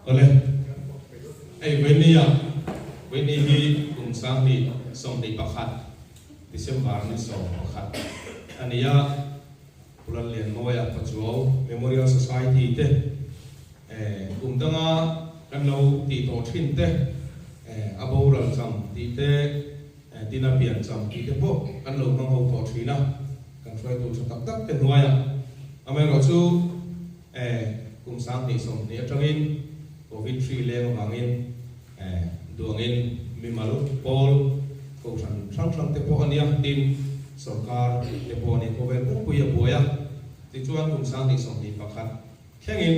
Awle, hei Vawinia, Vawini hi kum 2021 December ni 11 a ni a, Pu Lallianmawia Pachuau Memorial Society te kum danga kan lo tih tawh thin te, a boral cham tih te, Tina pian cham tih te pawh kan lo hmang ho tawh thin a, kan hruaitu tha tak tak te hnuaiah amaherawhchu, E, kum 2020 atangin Covid hri leng avangin e, duangin mimal pawl kohhran hrang hrang te pawh a nia, tin sorkar te pawh a ni, khawvel pumpuii a buai a, tichuan kum 2021 thlengin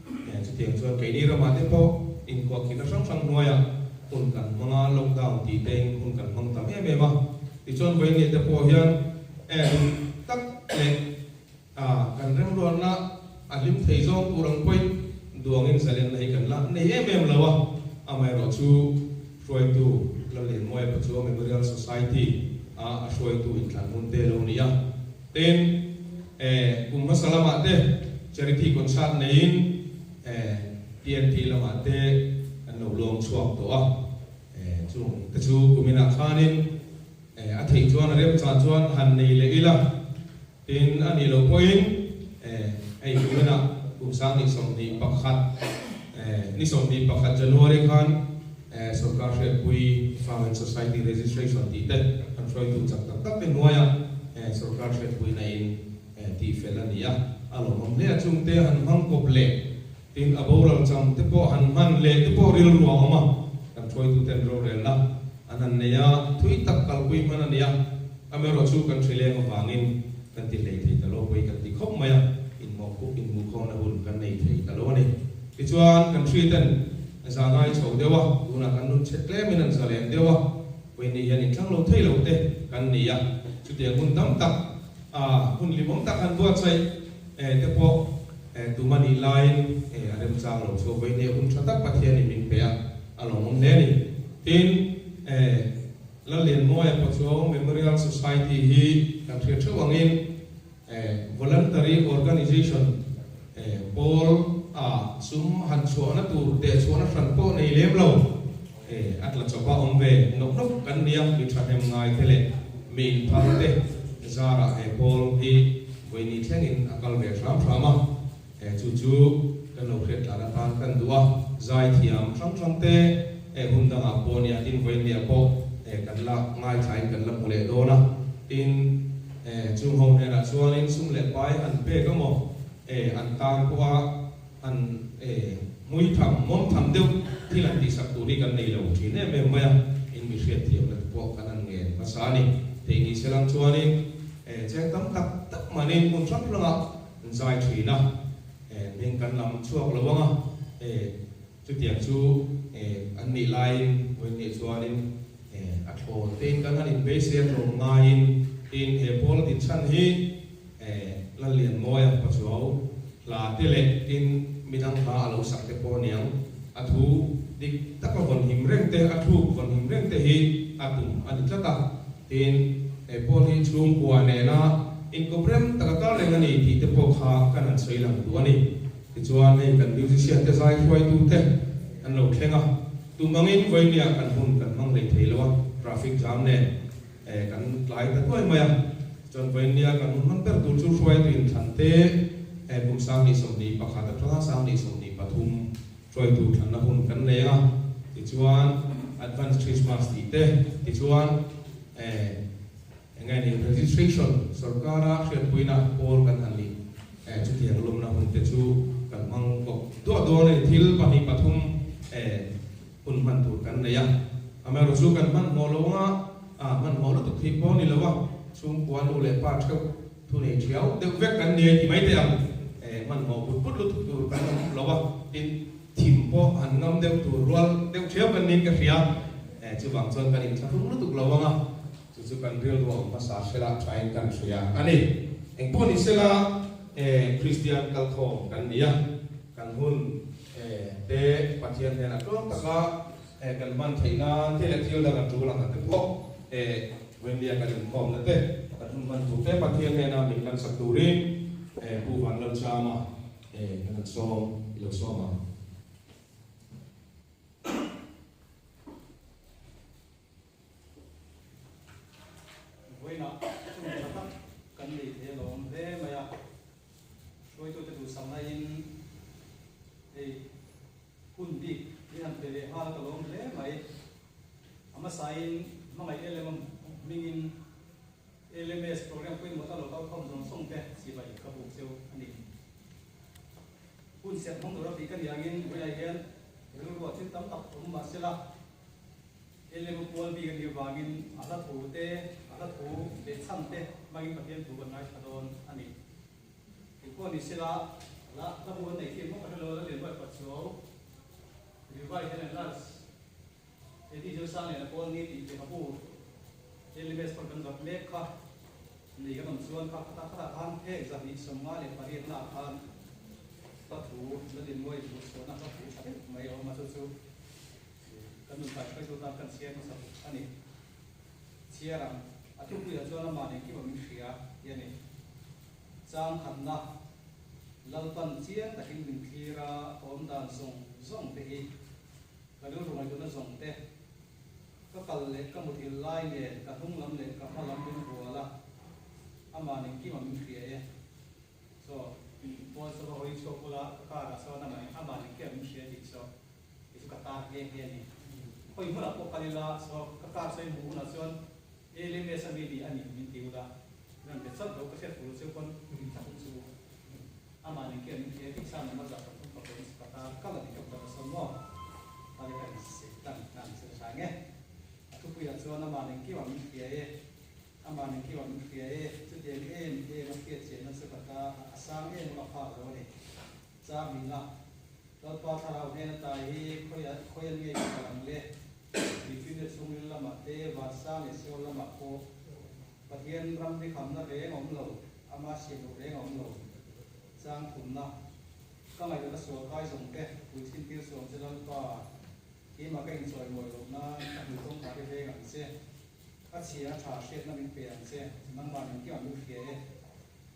e, chutiang chuan keini ramah te pawh inkuahkhihna hrang hrang hnuaiah hun kan hmang a, lockdown tih tein hun kan hmang tam em em a, tichuan vawiin te pawh hian e, duh tak leh A, kan remruatna a hlim thei zawng tur ang pawhin duangin zalenna hi kan la nei em em lo a, amaherawh chu hruaitu Lallianmawia Pachuau Memorial Society a a hruaitu inthlan hun te lo ni a. Tin, e, kum hmasa lamah te Charity Concert neiin e, TNT lamah te kan lo lawng chhuak tawh a, e, chung te chu kuminah khanin e, a theih chuan a remchah chuan han nei leh ila. Tin, a nih loh pawhin hei kuminah kum 2021, ni 21 January khan sorkar hriatpui Farm and Society Registration tih te kan hruaitu chak tak tak te hnuaiah sorkar hriatpuina in tihfel a ni a, a lawmawm hle a, chungte han hmang kawp leh tin a boral cham te pawh han hman leh te pawh rilru a awm a, kan hruaituten rorelna an han nei a, thui tak kalpui hman a ni a. Amaherawhchu kan hrileng avangin kan ti hlei thei ta lo pawhin kan ti khawp mai a, inmawhkhup inhmuhkhawmna hun kan nei thei ta lo a ni. Tichuan kan hriten za ngai chho deuh a, tunah kan nun chhe tlemin an za lem deuh a, vawiin ni hian inthlang lo thei lo te kan ni a, chutiang hun tam tak a hun limawm tak han buatsaih te pawh tum a nih laiin a remchang lo chu vawiin ni a hun tha tak Pathianin min pe a, a lawmawm hle a ni. Tin, Lallianmawia Pachuau Memorial Society hi kan hriat theuh angin voluntary organization pawl a sum han chhuahna tur teh chhuahna hran pawh nei lem lo a tla chawpa awm ve nawk nawk kan nia, mi thahnem ngai te leh mi inphal te zarah he pawl hi vawiini thlengin a kal ve hram hram a. Chu chu kan lo hriat tlan atan kan duh a, zaithiam hrang hrang te hun dangah pawh nia tin vawiinniah pawh kan la ngaithlain kan la hmu leh dawn a, tin chung ho hnenah chuanin sum leh pai an pek amaw an tan pawha an hmui tham mawm tham deuh thil an tihsak tur hi kan nei lo thin em em mai a, in mi hriatthiamna te pawh kan han ngen hmasa a ni. Theih ni se lang chuanin cheng tam tak tak mahni hmun hrang hrangah An zai thin a, hming kan lam chhuak lo ang a, chutiang chu an nih laiin vawiin nih chuanin a thlawn tein kan han inbeisei a tlawm ngaiin tin he pawl din chhan hi Lallianmawia Pachuau hla te leh tin midang hla a lo sak te pawh aniang a thu dik taka vawn him reng te a thluk vawn him reng te hi a tum a ni tlat a. Tin, he pawl hi chhungkua nena inkawp rem taka kal reng a ni tih te pawh kha kan han sawi lang duh a ni. Tichuan, hei kan musician te zai hruaitute an lo thleng a, tum angin vawinia kan hun kan hmang hlei thei lo a, traffic jam nen kan tlai ta duai mai a. Tichuan, vawinia kan hun hmang ber tur chu hruaitu inthlan te kum 2021 atanga 2023 Hruaitu thlanna hun kan nei a, tichuan Advance Christmas tih te, tichuan eh eng nge ni registration sorkara hriatpuina pawl kan han nih eh chutiang lawmna hun te chu kan hmang kawp duah dawn a ni. Thil pahnih pathum eh hun hman tur kan nei a, amaherawh chu kan hmanhmawh lo anga ah hmanhmawh lutuk thei pawh a ni lo a, chhungkua nu leh pa theuh Thu nei thiau deuh vek kan ni ti mai teh ang. Hmanhmawh put put lutuk tur kan awm lo a, tin thim pawh han ngam deuh tur rual deuh thiau kan niin ka hria. Chuvang chuan kan inthlahrung lutuk lo ang a, chu chu kan rilru a awm hmasa hrela thain kan hria a ni. Engpawh ni sela Kristian kalkhawm kan ni a, kan hun te Pathian hnenah tluang taka kan hman theih nan thil leh thil dang a tul ang a te pawh Wendy-a kan inkhawmna te kan hun hman tur te Pathian hnena min lansak turin Pu Vanlalchama kan han sawm i lo sawm ang. pawimawh ta lo kal khawm zawng zawng te chibai ka buk cheu a ni. Hun serh hmang tura tih ka nih angin vawiah hian rilruah thil tam tak awm mah sela, Elemu pual bik a nih avangin a hla thu te, a hla thu leh chhan te hmangin Pathian thu kan ngaithla dawn a ni. Engpawh ni sela, hla hla bu an nei khi maw ka hre lo, la lian buai Patsuau, Revise and Enlarge, Eddie Josa nen a pawl ni tih lehkhabu LMS pawn kan zawrh mek kha nei kan awm chuan kha khatah khatah khan phek 258 naah khan hla thu Lalinmuai duhchhuahna hla thu tha deuh mai a awm a, chu chu kan nun kai hruaitu tan kan chhiar hmasa bawk a ni. Chhiar ang a thupuiah chuan amah nen kim awmin hria tih a ni. Chang khatna Lalpan chiang takin min thlir a, ka awm dan zawng zawng te hi Ka rilru ngaihtuahna zawng te, ka kal leh ka muthilh lai nen ka hnung lam leh ka hma lam min hual a, amah nen kima min hria e. Saw, pawn saw ka hawi chhuak ula, ka car ah sawn amah nen amah nen kima min hria tih saw kei chu ka tar nghe nghe a ni. Khawi hmunah pawh kal ila, saw ka car sawi hmuh hunah chuan LMS a mi nih a ni min ti ula, min rawn be chauh lo, ka hriat fur lo cheu pawn min thlah u chu. Amah nen khian min hria tih sa number 30 pakua ka tar kal a ni ka ta sawn maw? Ta le ka inse tan nan se tha nge. A thupuiah chuan amah nen kiuah min hria e, amah nen kiuah min hria e, chutiang em em a hriat chianna chu ka ta a sang em a ka phak lo a ni. Chang hming a, Lalpa thlarau hnen ata hi khawiah khawian ngei ka kal ang le? Mipui chhungril lamah te, vansang leh Seol lamah pawh Pathian ram hi khamna reng a awm lo, ama siam loh reng a awm lo. Chang thumna, Ka ngaihtuahna sual kai zawng te, puithin tir suam che Lalpa, keimah ka inchawi mawi loh nan ka hmui kawngkhar hi veng ang che, a chhia a tha hriatna min pe ang che, nangmah nen kiang min hria e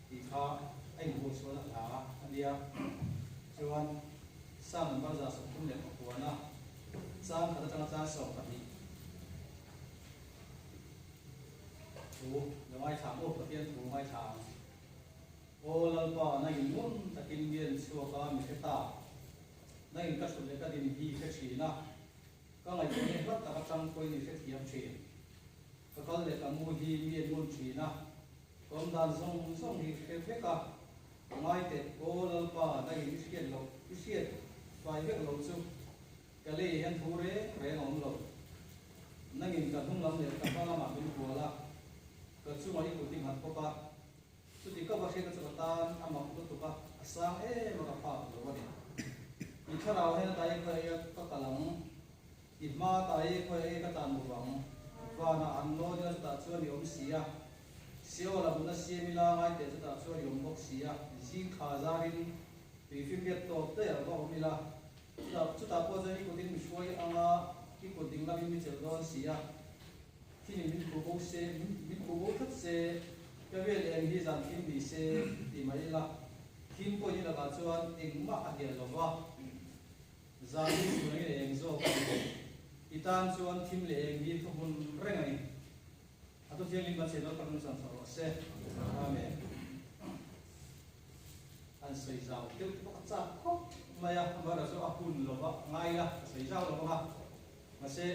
tih kha a inbual chhuahna hla a nia. Chuan, Psalm number 39 a chang khat atanga chang 12. Thu lo ngaithla ang u, Pathian thu ngaithla ang. Aw Lalpa, na in ngun takin mi en chhuak a, mi hre ta. Na in ka hrut leh ka din hi i hre thin a, ka ngaihtuahna hlat tak atang pawhin i hrethiam thin. Ka kal leh ka mu hi mi en ngun thin a, ka awm dan zawng zawng hi i hre vek a. Ngai teh, Aw Lalpa, na in i hriat loh, i hriat fai vek loh chu. Ka lei hian thu reng reng a awm lo. Nangin ka hnung lam leh ka hma lamah min hual a, ka chungah i kut i nghat bawk a. Chuti ka va hriatna chu ka tan a mak lutuk a, a sang em a ka phak lo a ni. I thlarau hian a tai khawi a ka kal ang, i hma tai khawi a ka tlan mur ang. Vanah han lawn ila chutah chuan i awm si a, Seol a hmun a siam ila ngai teh chutah chuan i awm bawk si a, zing thla zarin tui fimriat tawp daih ah va awm ila. Chutah chutah pawh chuan i kutin mi hruai anga i kut ding lamin mi chelh dawn si a, thilin min khuh bo se, min khuh bo tlat se, ka vel eng hi zan thim ni se ti mai ila, thim pawhin i lakah chuan engmah a hliah lo va, zan hi chhun angin eng zawk a ni. I tan chuan thim leh eng hi thuhmun reng a ni. A thu thianghlim kan chhe dawn tak nung chhan rawh se. Amen. An sawi zau deuh te pawh a chak khawp mai a, amaherawhchu chu a hun lo va ngai ila ka sawi zau lo vang a, mahse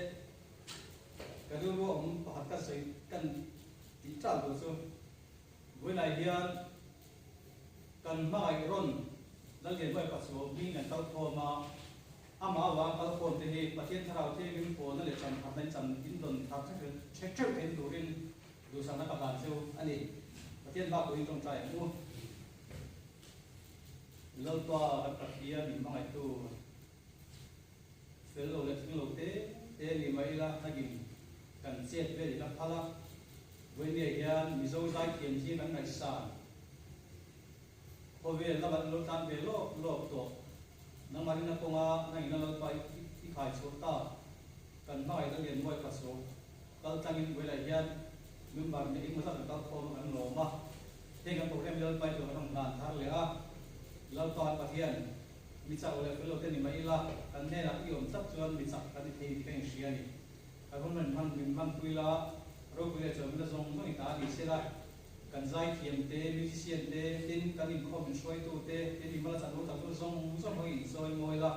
ka rilru a awm pakhat ka sawi kan tih ṭal tur chu vawiinah hian kan hmangaih rawn Lallianmawia Pachuau hming an kal khawm a, amah avanga kal khawm te hi Pathian Thlarau Thianghlim pawlna leh chanphatna in chan in dawn thar ṭheuh ṭheuh theih turin Duhsakna ka hlan cheu a ni. Pathian bak pawhin tawngtai ang u. Lalpa kan Pathian min hmangaihtu fel lo leh tling lo te te ni mai ila nagin kan chet vel ila phal a. Vawinia hian Mizo zaithiam zing kan ngaihsan khawvel lama an lo tlan ve lawk lawk tawh. Nangmah rinna kawnga nangin a Lalpa i khai chhuah ta kan hmangaihna lian muai pachuau. Kal tlangin Buailai hian member nih engmaw zat an kal khawm a kan lawm a, heng kan program Lalpa hi chu kan rawn hlan thar leh a, Lalpa an Pathian mi chak leh fel lo te ni mai ila, kan hnenah i awm tlat chuan mi chak kan ni thei tih ka inhria a ni. Kan hun rawn hman min hmanpui la, ropui leh chawlhna zawng zawng i ta ni sela, kan zaithiam te, musician te, tin kan inkhawm min hruaitu te, tin i mala chanvo tak chu zawng zawng hawng i insawi mawi la.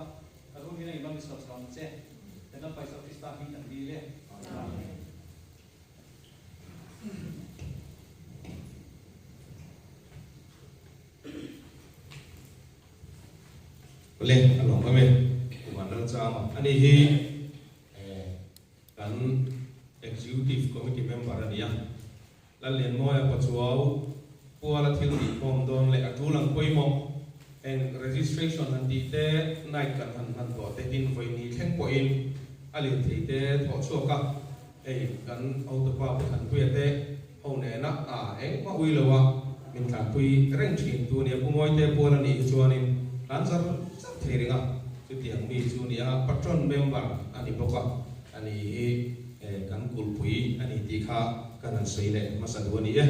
Ka rum hian a inbang i sawt ang che. Kan Lalpa Isua Krista hming kan dil e. Amen. Le a lawm em e, Pu Vanlalchama a ni hi kan Executive Committee member a ni a, Lallianmawia Pachuau puala thil tihkhawm dawn leh a tul ang pawimawh eng registration han tih te, night kan han hman tawh te in vawi ni thleng pawhin a lirthei te thawh chhuak a, hei kan hotupa Pu Thanpuia te ho nena a engmah ui lo a min tlanpui reng thin tu nia Pu Mawite pual a nih hi chuanin tlan zar zar thei reng a, chutiang mi chu nia patron member a ni bawk a, a ni hi kan kulhpui a ni tih kha kan han sawi leh hmasa duh a ni e.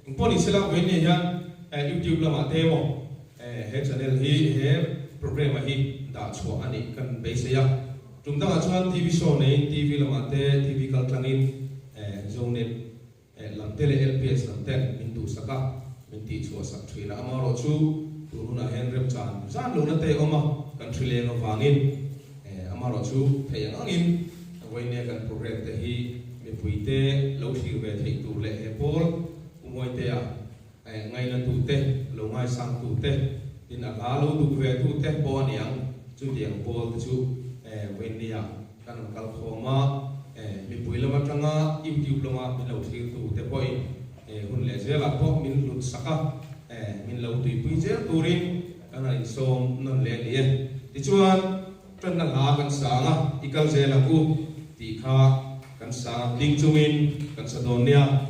Engpawh ni sela vawiin hian YouTube lamah te emaw he channel hi he programme ah hi dah chhuah a nih kan beisei a. Tum dangah chuan TV show neiin TV lamah te TV kal tlangin Zonet lam te leh LPS lam ten min duhsak a, min tihchhuah sak thin a. Amaherawhchu tun hunah hian remchan zan lohna te a awm a, kan hri leng avangin amaherawhchu theih ang angin vawinia kan programme te hi mipuite lo thlir ve theih tur leh he pawl Umawitea Ngaina tute, lo ngaisang tute, tin a hla lo duk ve tute pawh a niang. Chutiang pawl te chu Vawinia kan rawn kal khawm a, mipui lam atanga YouTube lama min lo thlir tute pawhin hun leh zelah pawh min hlut sak a, min lo tuipui zel turin kan rawn insawm nawn leh a ni e. Tichuan, tanna hla kan sang a, i kal zel ang u tih kha kan sang ding chungin kan sa dawn nia.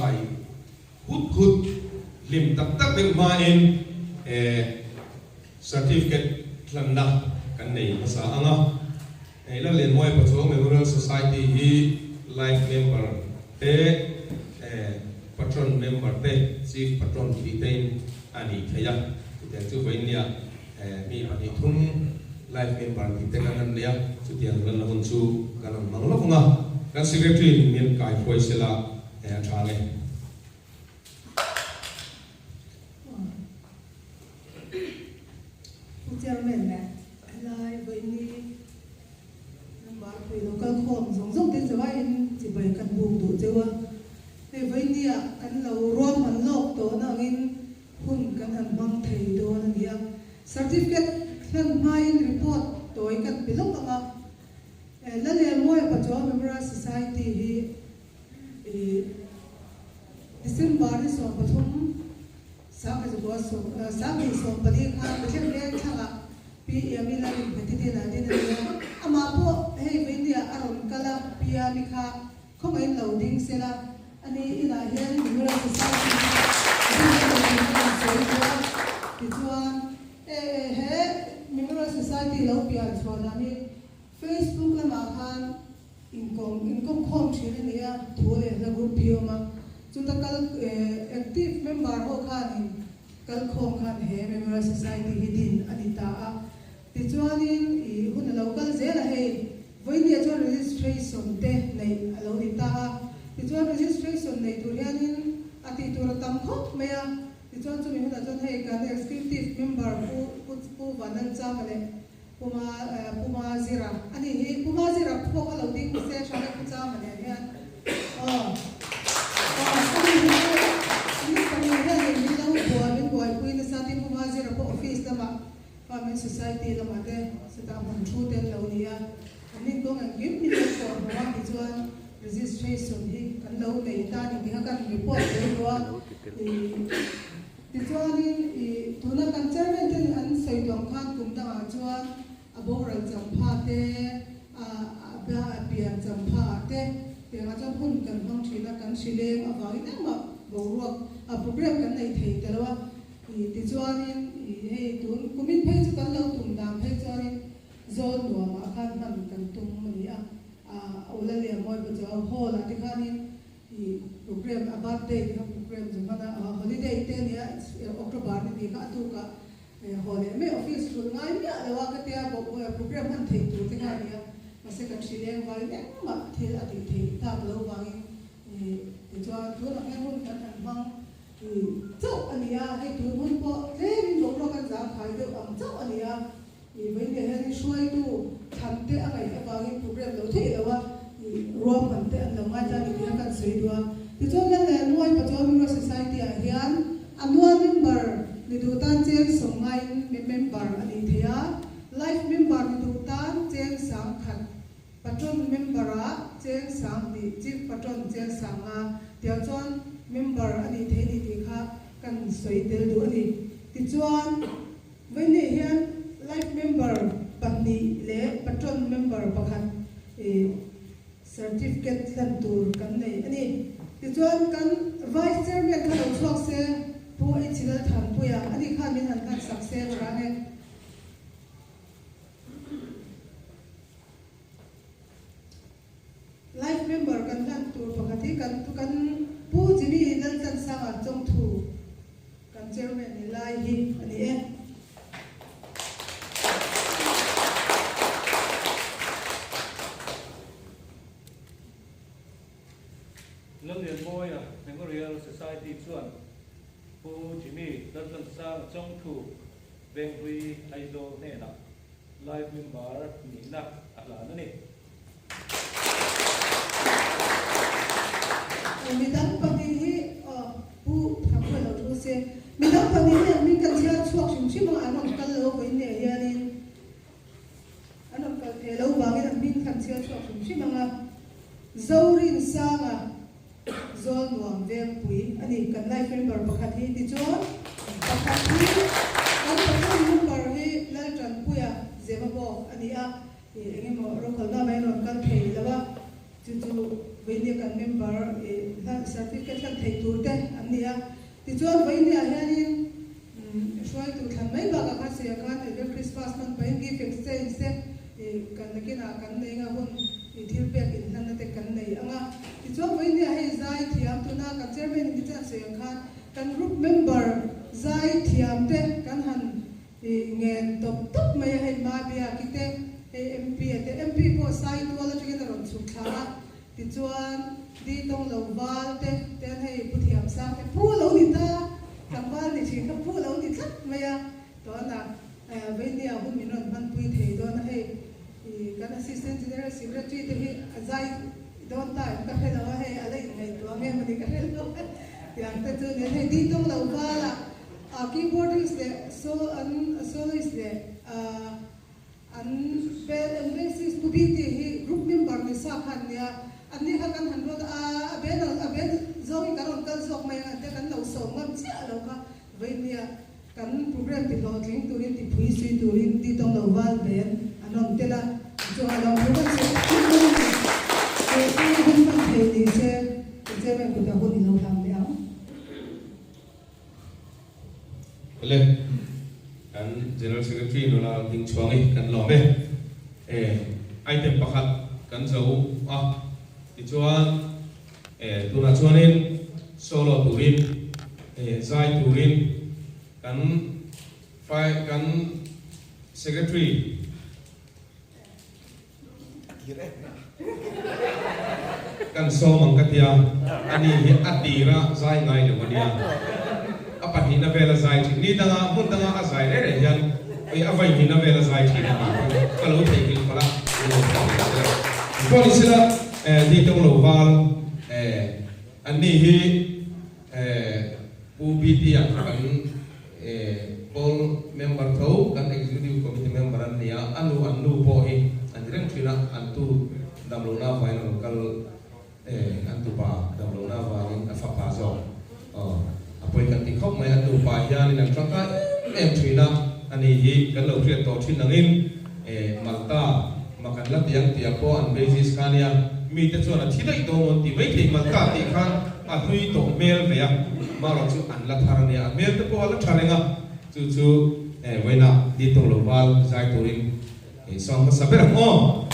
zai hut hut hlim tak tak deuh hmain certificate hlanna kan nei hmasa ang a. Hei Lallianmawia Pachuau Memorial Society hi Life Member te, Patron Member te, Chief Patron tih tein a nih theih a. Chutiang chu vawinia mi pahnih thum Life Member tih te kan han nei a, chutiang lanna hun chu kan rawn hmang lawk ang a. Kan Secretary in min kai hruai sela a tha ang e. Pu Chairman leh helai vawiini member pui lo kal khawm zawng zawng te chawaiin chibai kan buk duh cheu a. Hei vawiini ah kan lo ruahman lawk tawh na angin hun kan han hmang thei dawn a ni a. Certificate hlan hmain report tawi kan pe lawk ang a. Lalelmuai Pachuau Memorial Society hi Ih December ni 13 2014 khan Pathian veng thlangah Pi Iami Lalin Hmetiten ah din a ni a, amah pawh hei Veinia a rawn kal a, Pi Iami kha khawngaihin lo ding se la, ani inah hian Memorial Society kha a din a ni tih ka rawn sawi duh a, tichuan he Memorial Society lo pian chhuah dan hi Facebook lamah khan Inkawm inkawm khawm thin a ni a, thu leh hla group hi a awm a, chuta kal active member ho khanin kal khawm khan he Memorial Society hi din a ni ta a. Tichuanin ih hun a lo kal zel a, hei vawinia chuan registration te neih a lo ni ta a, tichuan registration nei tur hianin a tih tur a tam khawp mai a, tichuan chumi hunah chuan hei kan executive member Pu Pu Vanlalchama leh Puma Puma Zira a nih hi. Puma Zira pawh kha lo ding se Hranga Pu Chama nen hian aw aw a nih hi chu ni pahnih hian in min lo buai min buaipui nasa tin Puma Zira pawh office lamah Farming Society lamah te chutah hmun thu te an lo ni a, an nin kawng engkim min lo kawh hmu a tichuan registration hi kan lo nei ta a ni tih kha kan report zel duh a ih. Tichuanin i tuna kan chairman ten an sawi duang khan kum dangah chuan a boral champha te, a a pian champha ah te tiangah chuan hun kan hmang thin a, kan hri leng avangin engmah boruak a program kan nei thei ta lo a. I tichuanin i hei tun kumin phei chu kan lo tum dan phei chuanin zawl nuamah khan hman kan tum a ni a, a ula leh mawi pawh chu hall ah te khanin I program a birthday te kha program chu hman a, holiday te ania October ni tih kha a tuk ah haw leh mai office hrulh ngai miah lo a ka tia program hman theih tur te kha ania mahse kan hri leng vai engmah thil a tih theih tak lo vangin tichuan tunah hian hun kan han hmang chauh ania hei tun hun pawh tlemin boruak an zangkhai deuh ang chauh ania. I vawiin hian hruaitu thlan te a ngaih avangin program lo theih lo a, i ruahman te an lo ngaithla a ni tih a kan sawi duh a. Tichuan Lallianmuai Pachuau Memorial Society ah hian annual member ni duh tan cheng sawmngaiin member a nih theih a, life member ni duh tan cheng sangkhat, patron member ah cheng sanghnih, chief patron cheng sanga tiang chuan member a nih theih a ni tih kha kan sawi tel duh a ni. Tichuan. Vawiinah hian Life Member pahnih leh Patron Member pakhat Certificate hlan tur kan nei a ni. Tichuan kan Vice Chairman kha lo chhuak se, Pu H Lalthanpuia a ni khan min han hlan sak se tha e. Life Member kan hlan tur pakhat hi kan kan Pu Jimmy Laltlansanga Chawngthu kan Chairman ni lai hi a ni e. Lallianmawia Memorial Society chuan Pu Jimmy Laltlansanga Chawngthu Venghlui Aizawl hnenah Life Member nihna a hlan a ni. Midang pahnih hi Pu Thangkhua lo thu se, midang pahnih hi an hming kan chhiar chhuak hrim hrim a, an rawn kal lo vawiin neh hianin an rawn kal thei lo vangin an hming kan chhiar chhuak hrim hrim ang a, Zorinsanga Zawlnuam Vengpui a ni kan life member pakhat hi tichuan pakhat hi kan pathum member hi Laltanpuia Zemabawk a ni a, ih eng emaw rokalna mai rawn kal thei lo a, chu chu. Vainia kan member hlan certificate hlan thei tur te an ni a. Tichuan Vainia hianin hruaitu thlan mai bakah khan sawiah khan Advent Christmas hman pahin gift exchange te kan nakinah kan nei anga hun thil pek inhlanna te kan nei ang a. Tichuan Vainia hei zai thiam tuna kan chairman in tichuan sawiah khan kan group member zai thiam te kan han I ngen tawp tawp mai a, hei Mabiaki te, hei MP a te, MP pawh Saitual atangin a rawn chhuk thla a, tichuan Di Tawng lo Val te, ten hei Pu Thiamsang te pu lo ni ta, tlangval ni thin kha pu lo ni tlat mai a, tunah Veinia hun min rawn hmanpui thei dawn a, hei i kan Assistant General Secretary te hi a zai dawn ta em ka hre lo a, hei a la inngaihtuah nge mawni ka hre lo a, tiang te chu nen hei Di Tawng lo Val ah A keyboardist leh an soloist leh an an bassist Pu BT hi group member ni sa kha an nia, an ni kha kan han ruat a, a ben a ben zawngin kan rawn kal zawk mai ang an tia kan lo sawm ngam chiah lo kha vawinia kan program ti hlawhtling turin ti phui sui turin ti tawng lo val ben an rawn tel a, chungah lo thu kan sawi thut dawn a ni. He hun hman thei ni se chairman kutah hun i lo hlang leh ang. Le, kan General Secretary nula ding chhuang hi kan lawm e. E, item pakhat kan zo a, tichuan e, tunah chuanin solo turin, e, zai turin kan kan Secretary, Kan sawm ang ka tia, ani hi a tira zai ngai lo a nia. A pahnihna vela zai thin, ni danga hmun danga a zai reh reh hian oi a vaihnihna vela zai thin a tih chu ka lo theihnghilh palh a, min lo thei ve zel a. Pawh ni sela, di tawng lo val, anni hi Pu BT-a kan Pawl member tho, kan Executive Committee member an ni a, a nu an nu pawh hi an ni reng thin a, an tu damlohna avangin a rawn kal an tupa damlohna avangin a fapa zawk a pawi kan ti khawp mai, an nupa hianin an tangkai em em thin a, ani hi kan lo hriat tawh thin angin Malta mak an la ti ang tih ah pawh an basis kha ania, mite chuan a thi daih dawn maw an ti maithei, Malta tih khan A hlui tawh hmel ve a, marawh chu an la thar a nia, a hmel te pawh a la tha reng a, chu chu vawiinah di tawng lo val zai turin i sawm hmasa ber ang aw.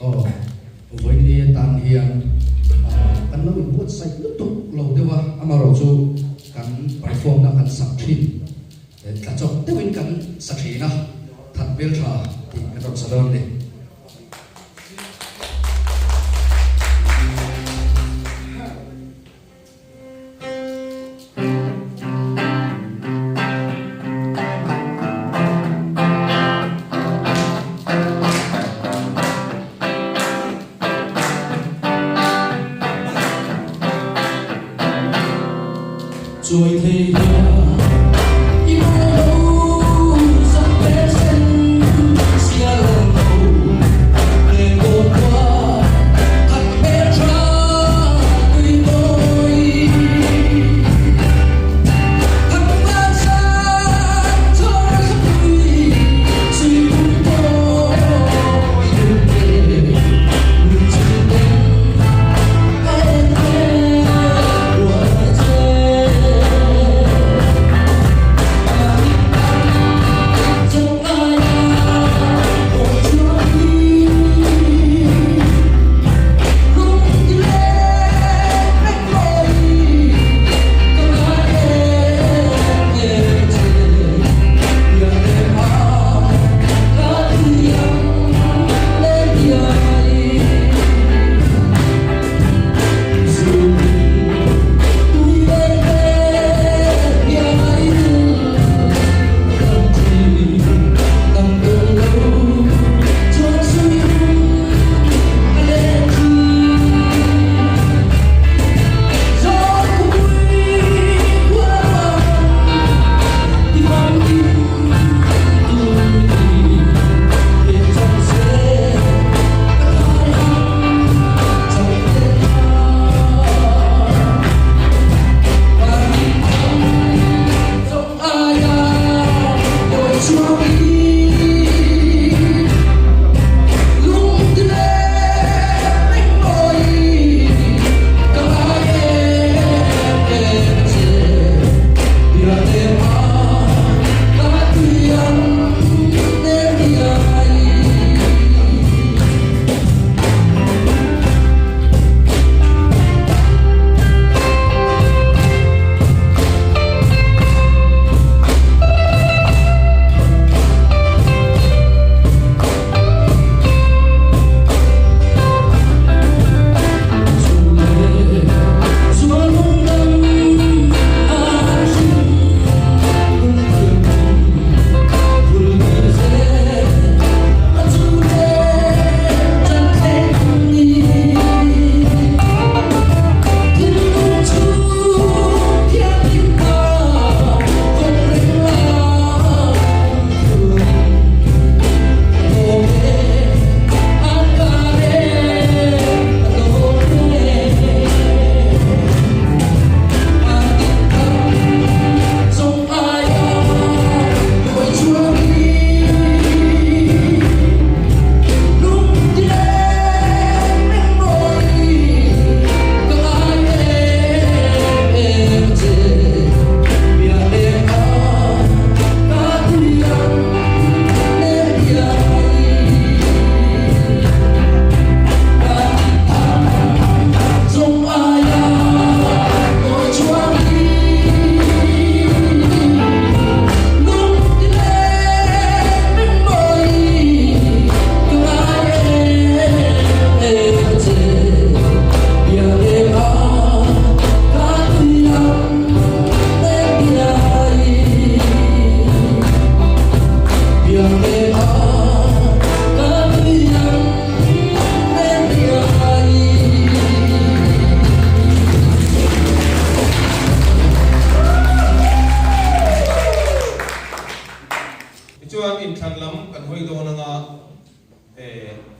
Aw, vawiin atan hian kan lo inbuatsaih lutuk lo deuh a, amarawh chu kan perform na kan sak thin. Tla chawp deuhin kan sa thin a, that hmel tha tih kan rawn sa dawn a ni. Chawi thei hian i mawi lo zak ber sen sia lo tho len dawn khua khat hmel tha tui mawi Thang van sang thar khapui sui pum pawh.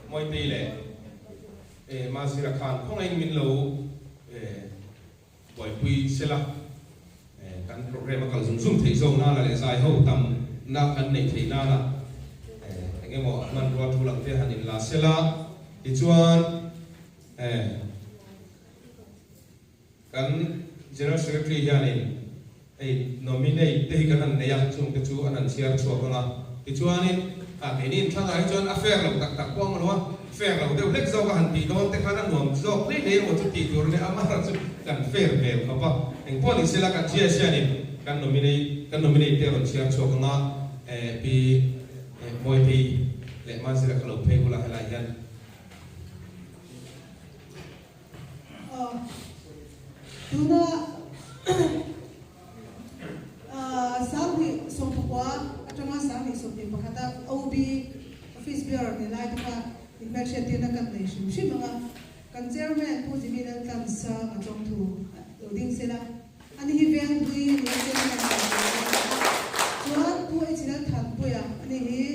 Mawitei leh Mazira khan khawngaihin min lo buaipui sela kan programme a kal zung zung theih zawk nana leh zai ho tam na kan neih theih nana eng emaw a hmanrua thu lang te han inla sela tichuan Kan General Secretary hianin hei nominate te hi kan han nei a, chung te chu an han chhiar chhuak ang a. Tichuanin a keini inthlangah hi chuan a fair lo tak tak pawh ang lo a, fair lo deuh hlek zawk a han tih dawn te khan a nuam zawk hlei hlei emaw chu tih tur a nia, amaherawh chu kan fair hmel khawp a. Engpawh ni sela kan GS hianin kan nominate kan nominate te a rawn chhiar chhuak ang a, Pi Mawitei leh Mazira kha lo phei ula helai hian. Tuna Sanghnih sawmpakua atanga Sanghnih 21 a OB Office Bearer ni lai te kha inhmelhriattirna kan nei hrim hrim ang a, kan Chairman Pu Jimmy Laltlansanga chawngthu lo ding sela, ani hi Vengpui ni a Chairman kan ti a, chuan Pu H Lalthanpuia ani hi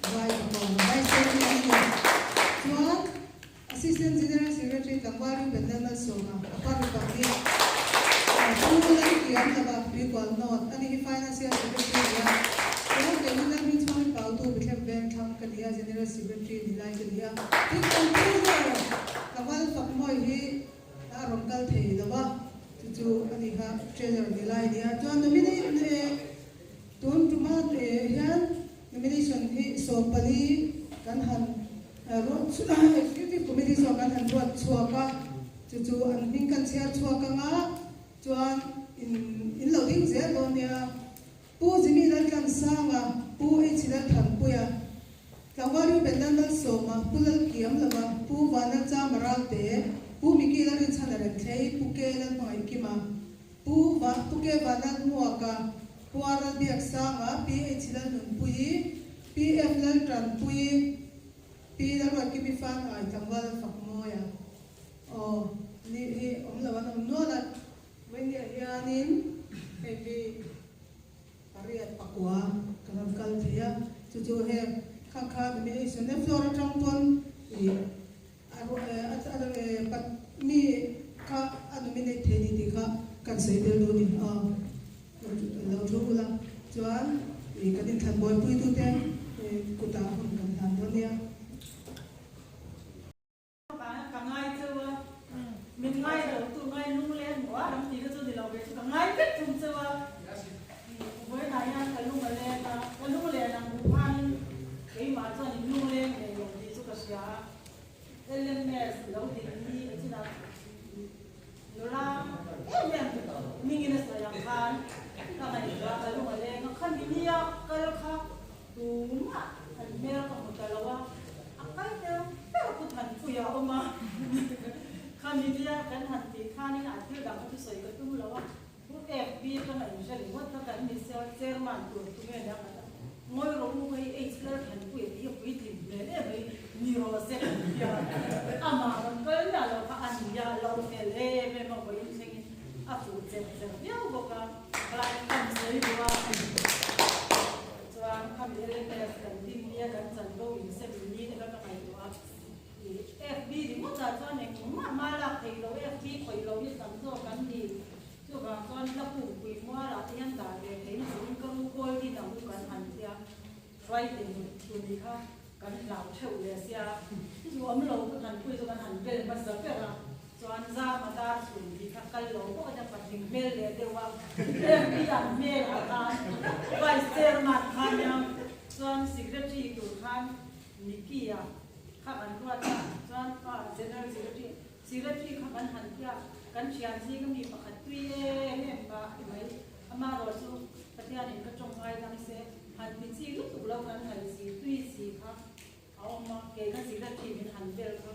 Vai Pakawng Vice Chairman a ni, chuan Assistant General Secretary Tlangval Ruben Lalmalsawma a party pahnih Pu Lalkiam laka Tuikual North a ni hi Financial Secretary a ni a, chuan kei hi Lalhmingchhuangin Pautu Bethlehem Vengthlang ka ni a, General Secretary ni lai ka ni a. Tin, kan Treasurer Tlangval Fakmawi hi a rawn kal thei lo va, chu chu a ni kha Treasurer ni lai a ni a. Chuan nominate tun tuma hian nomination hi 14 kan han Executive Committee zawk an han ruat chhuak a, chu chu an hming kan chhiar chhuak ang a, chuan in in lo ding zel dawn nia. Pu Jimmy Laltlansanga, Pu H Lalthanpuia, Tlangval Ruben Lalmalsawma, Pu Lalkiamlova, Pu Vanlalchama Ralte, Pu Mickey Lalrinchhana Remthlei, Pu K Lalhmangaihkima, Pu Pu K Vanlalhmuaka, Pu R Lalbiaksanga, Pi H Lalnunpuii, PF Laltanpuii, Pi Lalruatkimi Fan Ai Tlangval Fakmawia aw ni hi awm lo an awm nual a, Vawinia hianin hei hi pariat pakua kan rawn kal thei a, chu chu heng kha kha nomination e floor atang pawn ih a a mi kha a nominate thei ni tih kha kan sawi tel duh a ni aw. Lo thu ula chuan ih kan inthlan buaipuitute kutah hun kan hlan dawn nia. Ka ngai cheu a, min ngai lo tu ngai lunglen maw a ram tih kha chu ni lo ve chu ka ngai vek thung cheu a. Vawiinah hian ka lung a leng a, ka lunglen ang hmuh khanin keimah chuan in lungleng ve lo tih chu ka hria a. LMS lo din hi a chinah Nula em em hmingin a sawi ang khan ka ngaihtuah ka lung a leng a, khami nia kal kha tumah an hmel ka hmu ta lo a, a kal tel ber khu Thanpuia a awm a, khami nia kan han tih khanin a thil dang kha chu sawi ka tum lo a, Pu FB atanga inhre ringawt kha kan ni sia, chairman tur tu nge nia ka ta ngawi rawh u hei H Lal Thanpuia tih hi a puitling hmel em mai ni rawh se kan ti a, amah rawn kal miah lo kha a ni a, lo fel em em a vawiin thlengin a fuh cher cher viau bawk a, khalai kan sawi duh a, chuan khami LMS kan din nia kan chanvo insem ni te kha ka ngaihtuah a, FB ringawt ah chuan engmah hma lak theih loh FB khawih loh hi tam zawk an ni. Chuvang chuan la pukpui mualah te hian dah ve theihna turin ka ru kawl hi dang u kan han tia hruai tin tuni kha kan hlau theuh leh sia chu awm lo chu Thanpui chu kan han bel hmasa ber a chuan Zama dar chhun tih kha kal lo bawk a nia patling hmel leh deuh a FB an hmel ah khan Vice Chairman kha nia chuan Secretary tur khan Mickey-a kha kan ruat a chuan General Secretary Secretary kha kan han tia, kan thian zing ami pakhat tui em em pa a ti mai. Amaherawh chu Pathianin ka tawng ngai dang se, han ti chi lutuk lo kan han si tui si kha a awm a, kei kha Secretary min han vel kha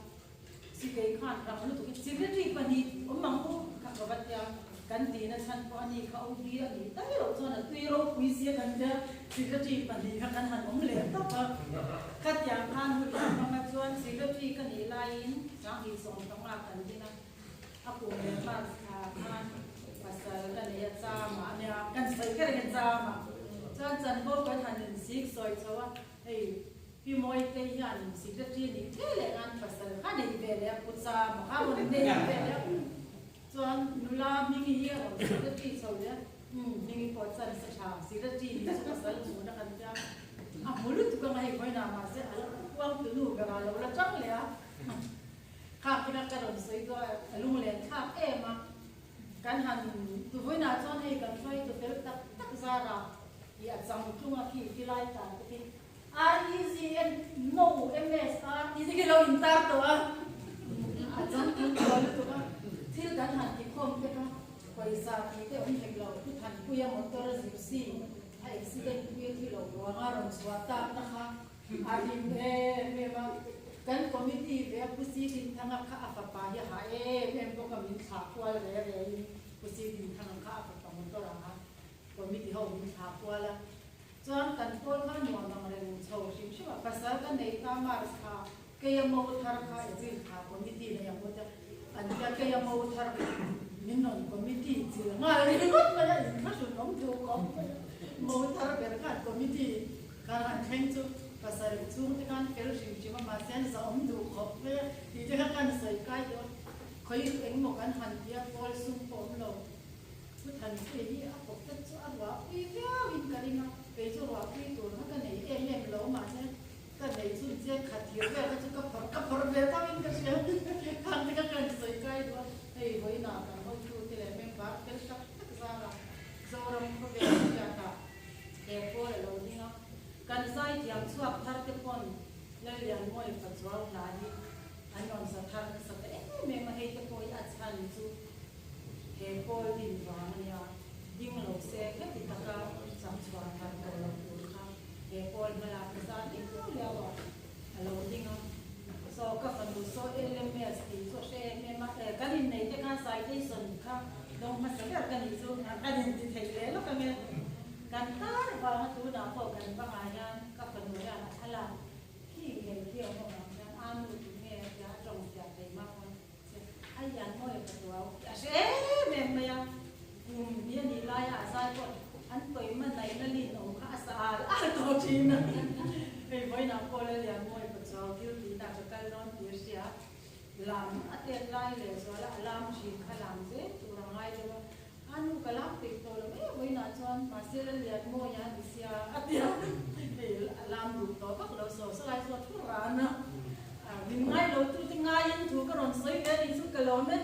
si kei khan ram lutuk in Secretary pahnih awm ang u kha ka va tia, kan tihna chhan pawh a ni kha OB a nih daih loh chuan a tui ropui sia kan tia Secretary pahnih kha kan han awm leh tawp a, khatiang khan hun hmanga chuan Secretary ka nih laiin Sanghnih 15 kan din a, a kum leh hman thla khan pasal ka nei a chama a nia, kan sawi kher hian chama chuan chanvo kan han in sik sawi chho a, hei. Pi Mawitei hian secretary nih hle leh nan pasal kha nei ve leh a, Pucha kha rawn nei ve leh a, chuan nula Hmingi hi a rawn secretary chho leh a, umm Hmingi pawh chuan sa tha secretary nih chu pasal hmuhna kan tia, a hmu lutuk anga hei vawiinah mahse a la uang tunu berah a lo la tang leh a, khak khin a ka rawn sawi duah a lunglen thlak em a, kan han vawiinah chuan hei kan hruaitu fel tak tak zarah ih a chang tlung a khi tilai tan te khi REZN No MSR tih te khi lo intar tawh a, a changtlung tawh lutuk a, thil kan han ti khawm te kha pawisa tih te awm hek lo, Pu Thanpuia motor a zipsi a accident pui a thi lo ruang a rawn chhuah tak na kha a rim em em a, kan committee ve a Pu Sidinthanga kha a fapa hi a hah em em bawk a, min thlah kual re re in Pu Sidinthanga kha a fapa motor ah kha committee ho min thlah kual a. Chuan kan pawl kha nuam ang reng chho hrim hrim a, pasal ka nei ta March kha keia mo thar kha April kha committee nei ang pawh tia an tia keia mo thar min rawn committee chil nghal ringawt mai a, in thlahrun awm duh khawp mai a, mo thar ber khan committee kha han thleng chu pasal chhung te khan fel hrim hrim a mahse an zahawm duh khawp mai a tih te kha kan sawi kai deuh a, khawi engmaw kan han tia pawl sum pawh awm lo. Pu Thanpuia hi a kawp te chu a ruahpui viau in ka ring a, kei chu ruahpui tur kha ka nei em em lo mahse ka nei chhun chian khat thir vel kha chu ka phawrh ka phawrh ve tho in ka hria khang te kha kan sawi kai duh a, hei vawiinah kan hotu te leh member fel tak tak zara Zoram khawvel hriatah he pawl a lo ding a, kan zaithiam chhuak thar te pawn Lallianmawia Pachuau hla hi an rawn sa thar nasa ta em em a, hei te pawh hi a chhan chu He pawl din vang a nia, ding lo se heti taka chak chhuah thar tawh loh tur kha he pawl hmalak na zan liau liau ah a lo ding a. Saw ka fanu saw LMS tih chu a hre em em a, e kan inneih te khan citation kha dawng hmasa ber ka nih chu kan inti thei leh lawk ange. Kan tar vanga tunah pawh kan bangah hian ka fanu hian a thlalak khi ngei khi a awm avang hian a nu tih nge a tia a tawng fiah thei mah kha. A lian mawi ka tuau a hre em em mai a, kum hi a nih laia a zai pawh an tawima naihna lin awm kha a sa al al tawh thin a. Hei vawiinah pawh la lian mawi ka tuau thil tih dah ka kal dawn tih a hria. Lam a tet lai leh zuala a lam thin kha lam zel tur a ngai deuh a, a nu ka lam peih tawh lo em vawiinah chuan mahse la lian mawi a ni sia a ti a, hei a lam duh tawh vak lo saw saw lai chu a thu ran a. Min ngai lo tu te ngaiin thu ka rawn sawi ve a nih chu ka lawm e.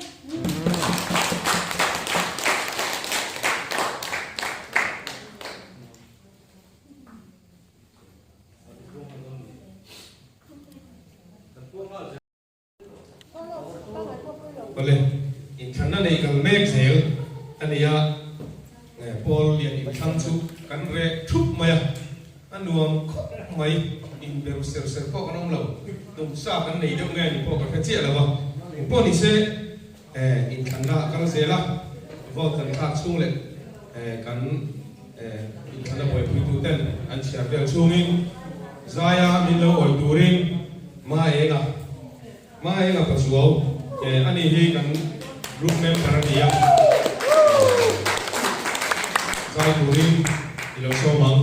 Awle, inthlanna nei kal mek zel a ni a, Paul lian inthlang chu kan reh thup mai a, a nuam khawp mai, inberu ser ser pawh kan awm lo, tumsa kan nei deuh nge ni pawh ka hre chiah lo a, engpawh ni se inthlanna a kal zel a, vote kan thlak chhung leh kan inthlanna buaipuitu ten an chhiar vel chhungin zaia min lo awih turin Maenga Maenga Pachuau ani hi kan group member a ni a, zai turin i lo sawm ang.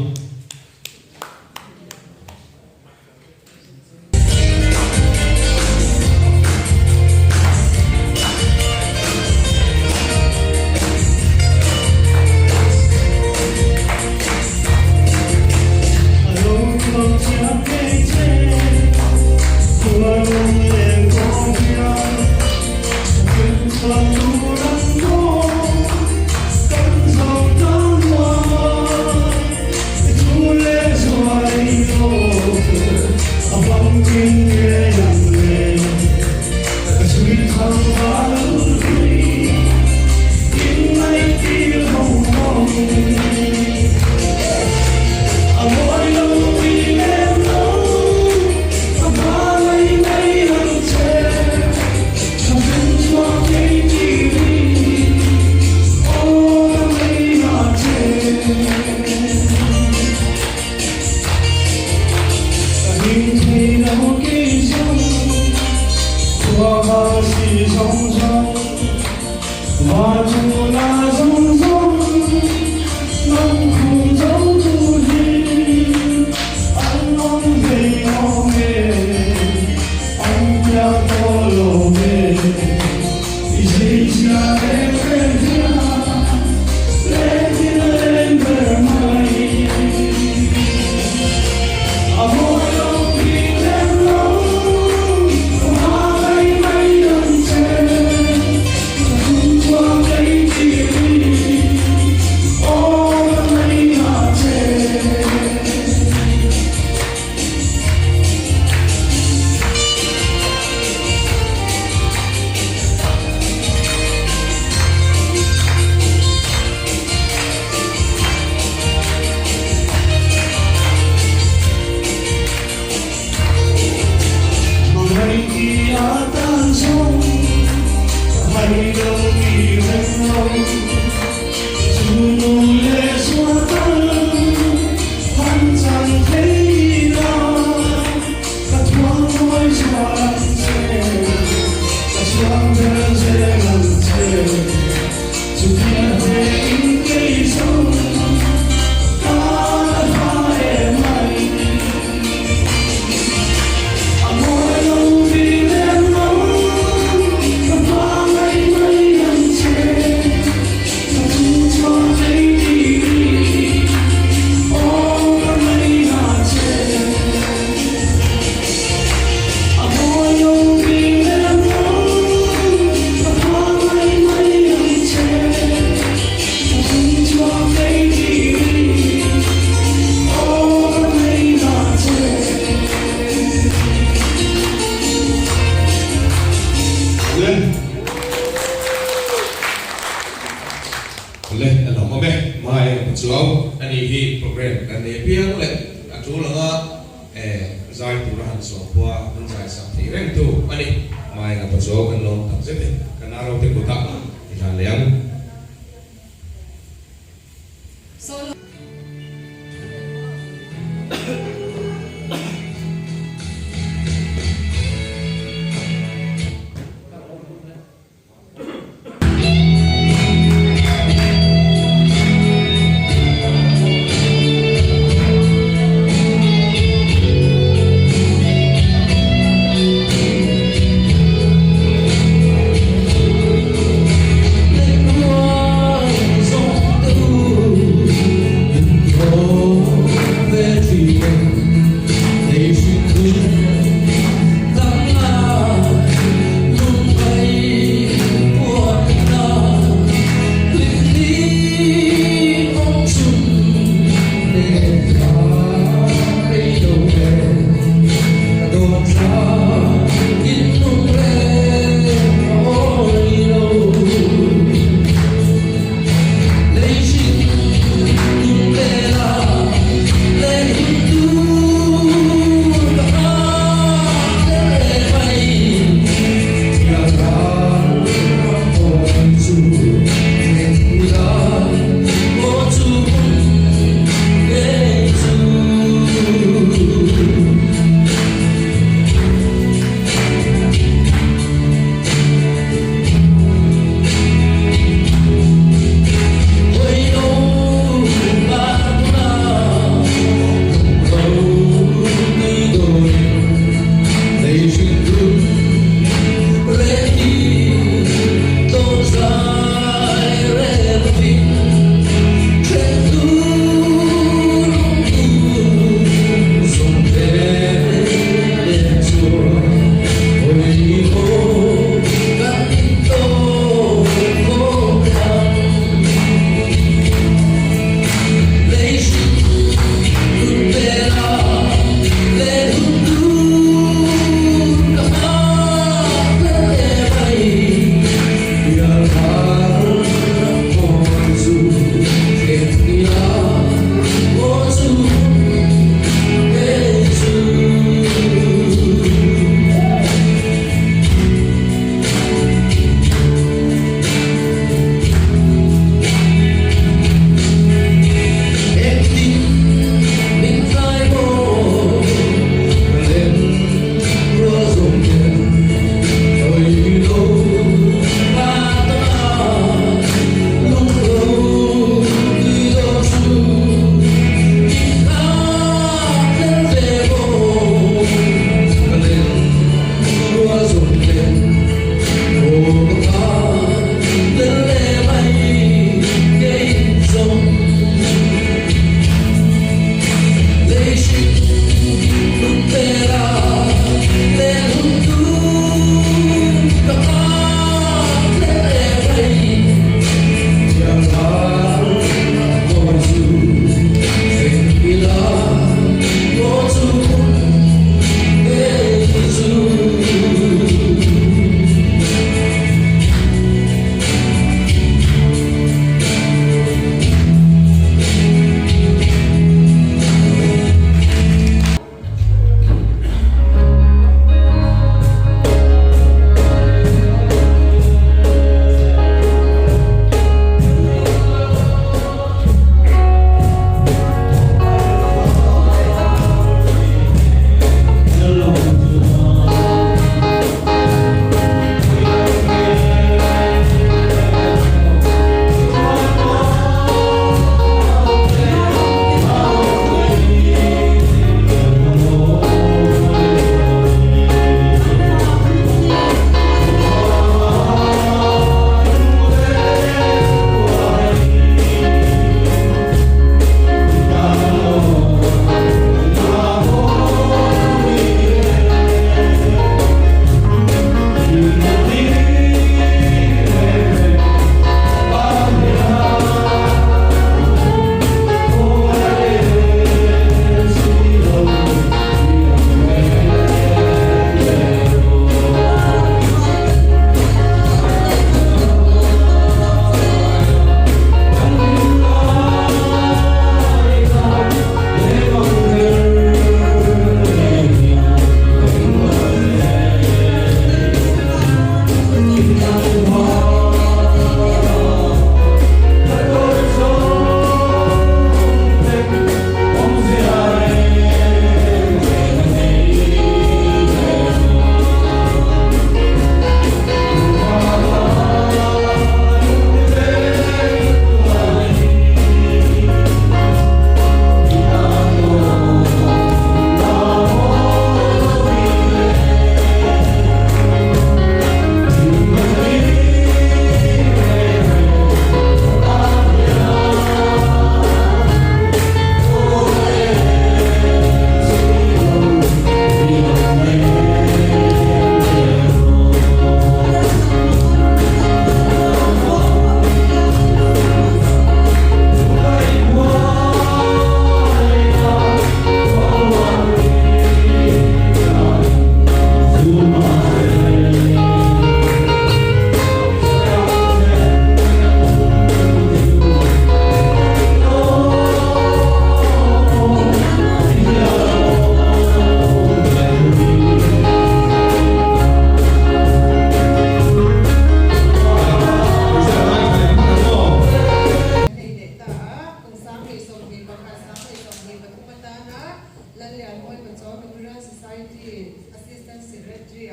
Le a lo awm e, mai a chuau a nih hi program kan nei apiang leh a tul anga zai tura han sawmkhua an zai sak thei reng tu a ni. Mai a pachuau kan lawm tak zet e, kan aro te kutah ti hlan leh ang.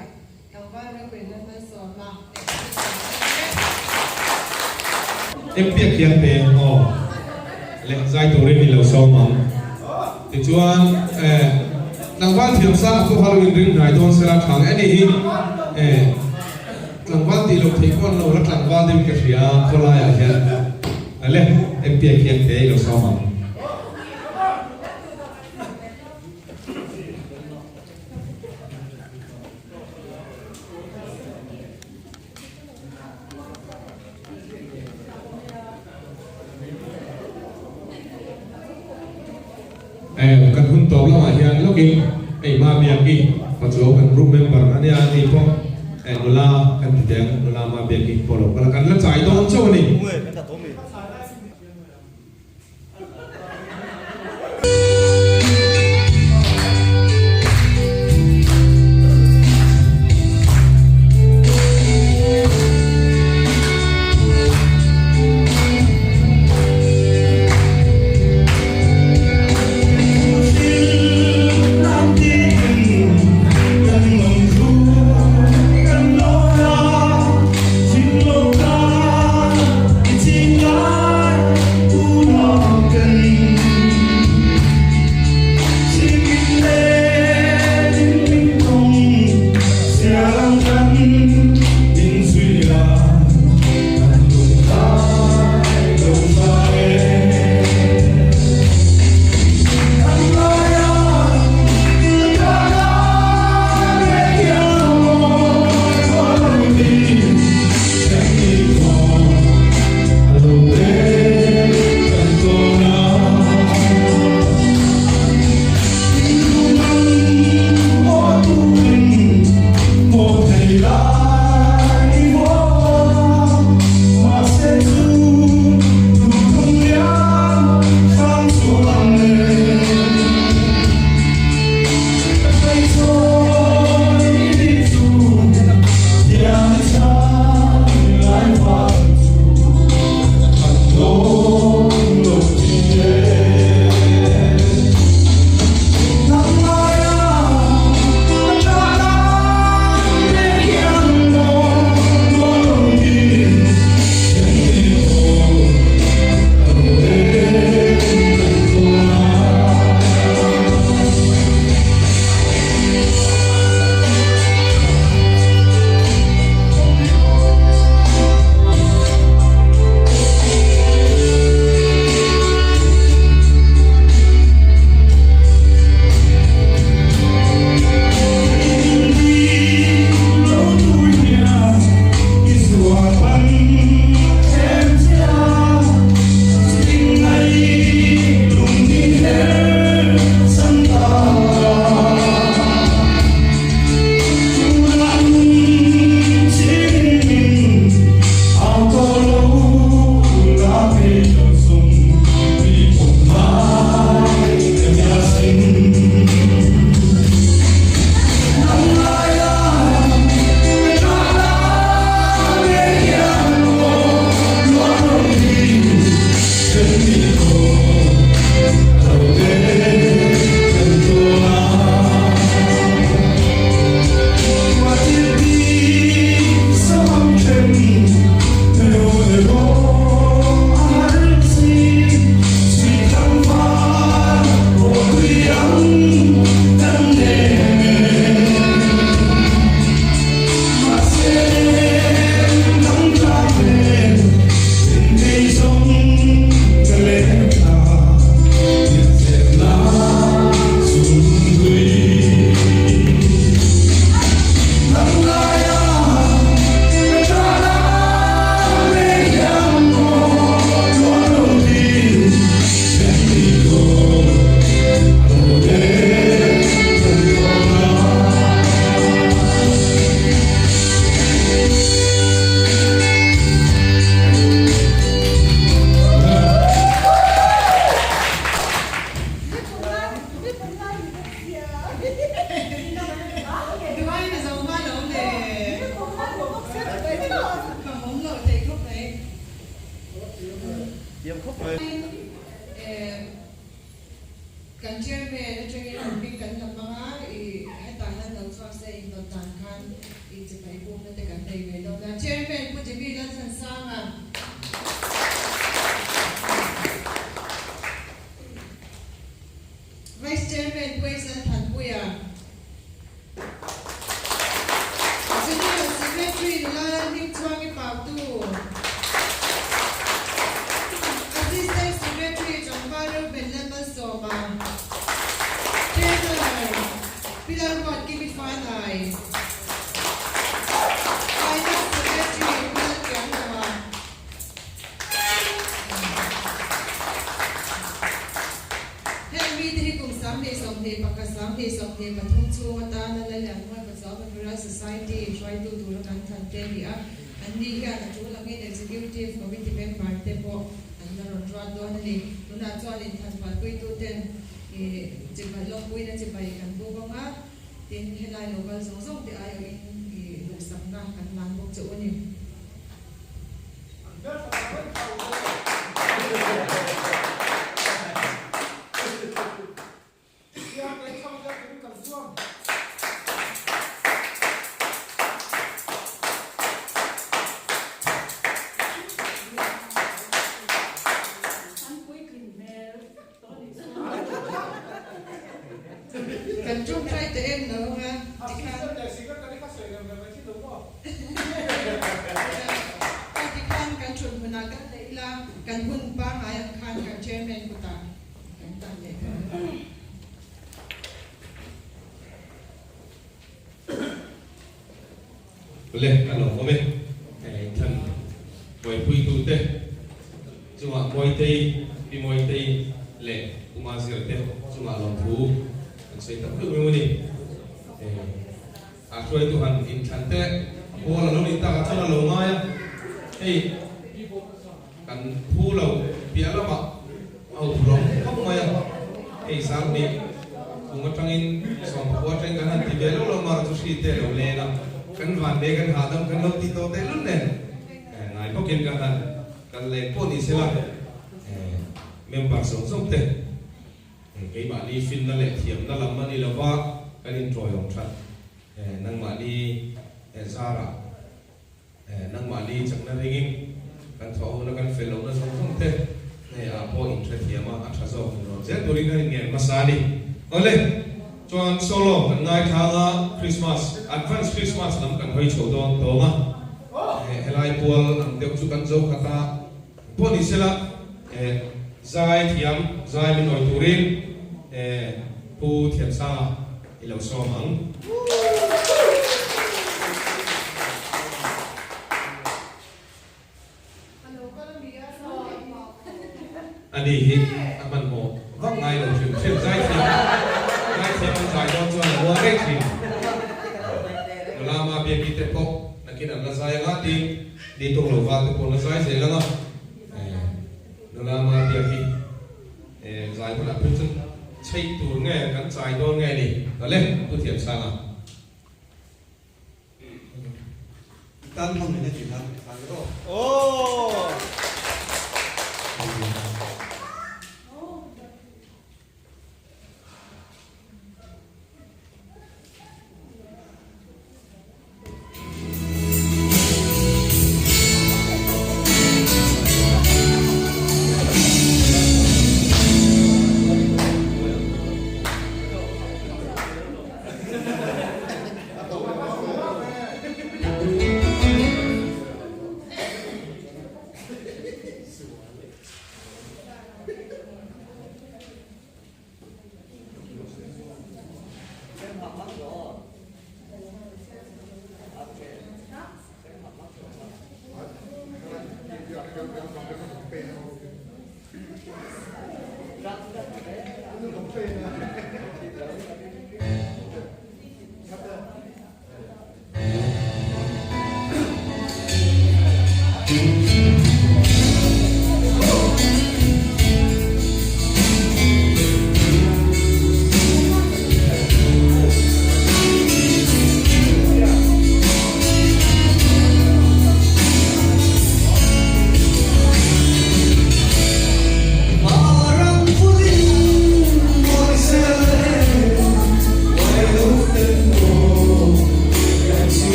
ah tlangval Rev. Lalmalsawma lehkhabu kan hmang e. MP a khian te aw leh zai turin i lo sawm ang. Tichuan eh tlangval thiam sang a pawh Halloween ring hnai dawn sela thang e ni hi eh tlangval tih loh theih pawh an lo la tlangval deuhin ka hria khawlaiah hian le MP a khian te i lo sawm ang. Eh, kan hun tawp lamah hian lawkin hei Ma Biaki Pachuau kan group member a nia ani pawh eh nula kan ti teh ang nula Ma Biaki pawh lo kal a kan la chai dawn chauh a ni. Kan chairman atangin an hming kan la hmang a, i hetah hian lo chhuak se intawn dan khan. Society hruaitu tura kan thlan te a ni a, an ni hian a tul angin Executive Committee member te pawh an la rawn ruat dawn a ni. Tunah chuan inthan buaipuituten chibai lawmpuina chibai kan buk ang a, tin helai lo kal zawng zawng te aiawhin duhsakna kan hlan bawk che u a ni. Kan ṭawngṭai ta em lo anga tikhan. Kha tikhan kan ṭhut hmunah kan neih ila kan hun pangngai ang khan kan chairman kutah kan tan leh thei ang. Le ka lo awm e, Than buaipuitute chungah Mawitei, Pi Mawitei leh Pu Mazir te chungah lawmthu kan sawi tak meuh meuh a ni. A hruaitu han inthlan te pawl a lo nih takah chuan a lo ngai a, hei kan phu lo piah lamah a uprawm khawp mai a, hei Sanghnih kum atangin sawmpakua atangin kan han ti ve lo lo mar chu hri te a lo len a, kan van ve kan hahdam kan lo ti tawh tehlul nen ngai bawkin kan han kal leh pawh ni sela member zawng zawng te. Keimahni finna leh thiamna lam a ni lo va, kan inṭawiawm ṭhat. Nangmahni zarah, nangmahni chakna ringin kan thawhhona kan fel lohna zawng zawng te ah pawh inhrethiam a, a ṭha zawk in rawn zel turin kan inngen hmasa a ni. Awle, chuan solo kan ngaithlang a, Christmas, advance Christmas lam kan hawi chho dawn tawng a, helai pual ang deuh chu kan zo khat a, Pawh ni sela, zai thiam, zai min awi turin Pu Thiamsanga i lo sawm ang. Ani hi a hmanhmawh vak ngai lo hrim hrim, zai thiam, zai thiam an zai dawn chuan a rual reng thin. Nula ma biaki te pawh nakin an la zai anga tiin Ni tawng lo val te pawh la zai zel ang a, nula ma biak hi zai hunah phei chuan chheih tur nge kan chai dawn nge ni tale Pu Thiamsanga. I tan hmang in a ti hlang kha aw. Aww.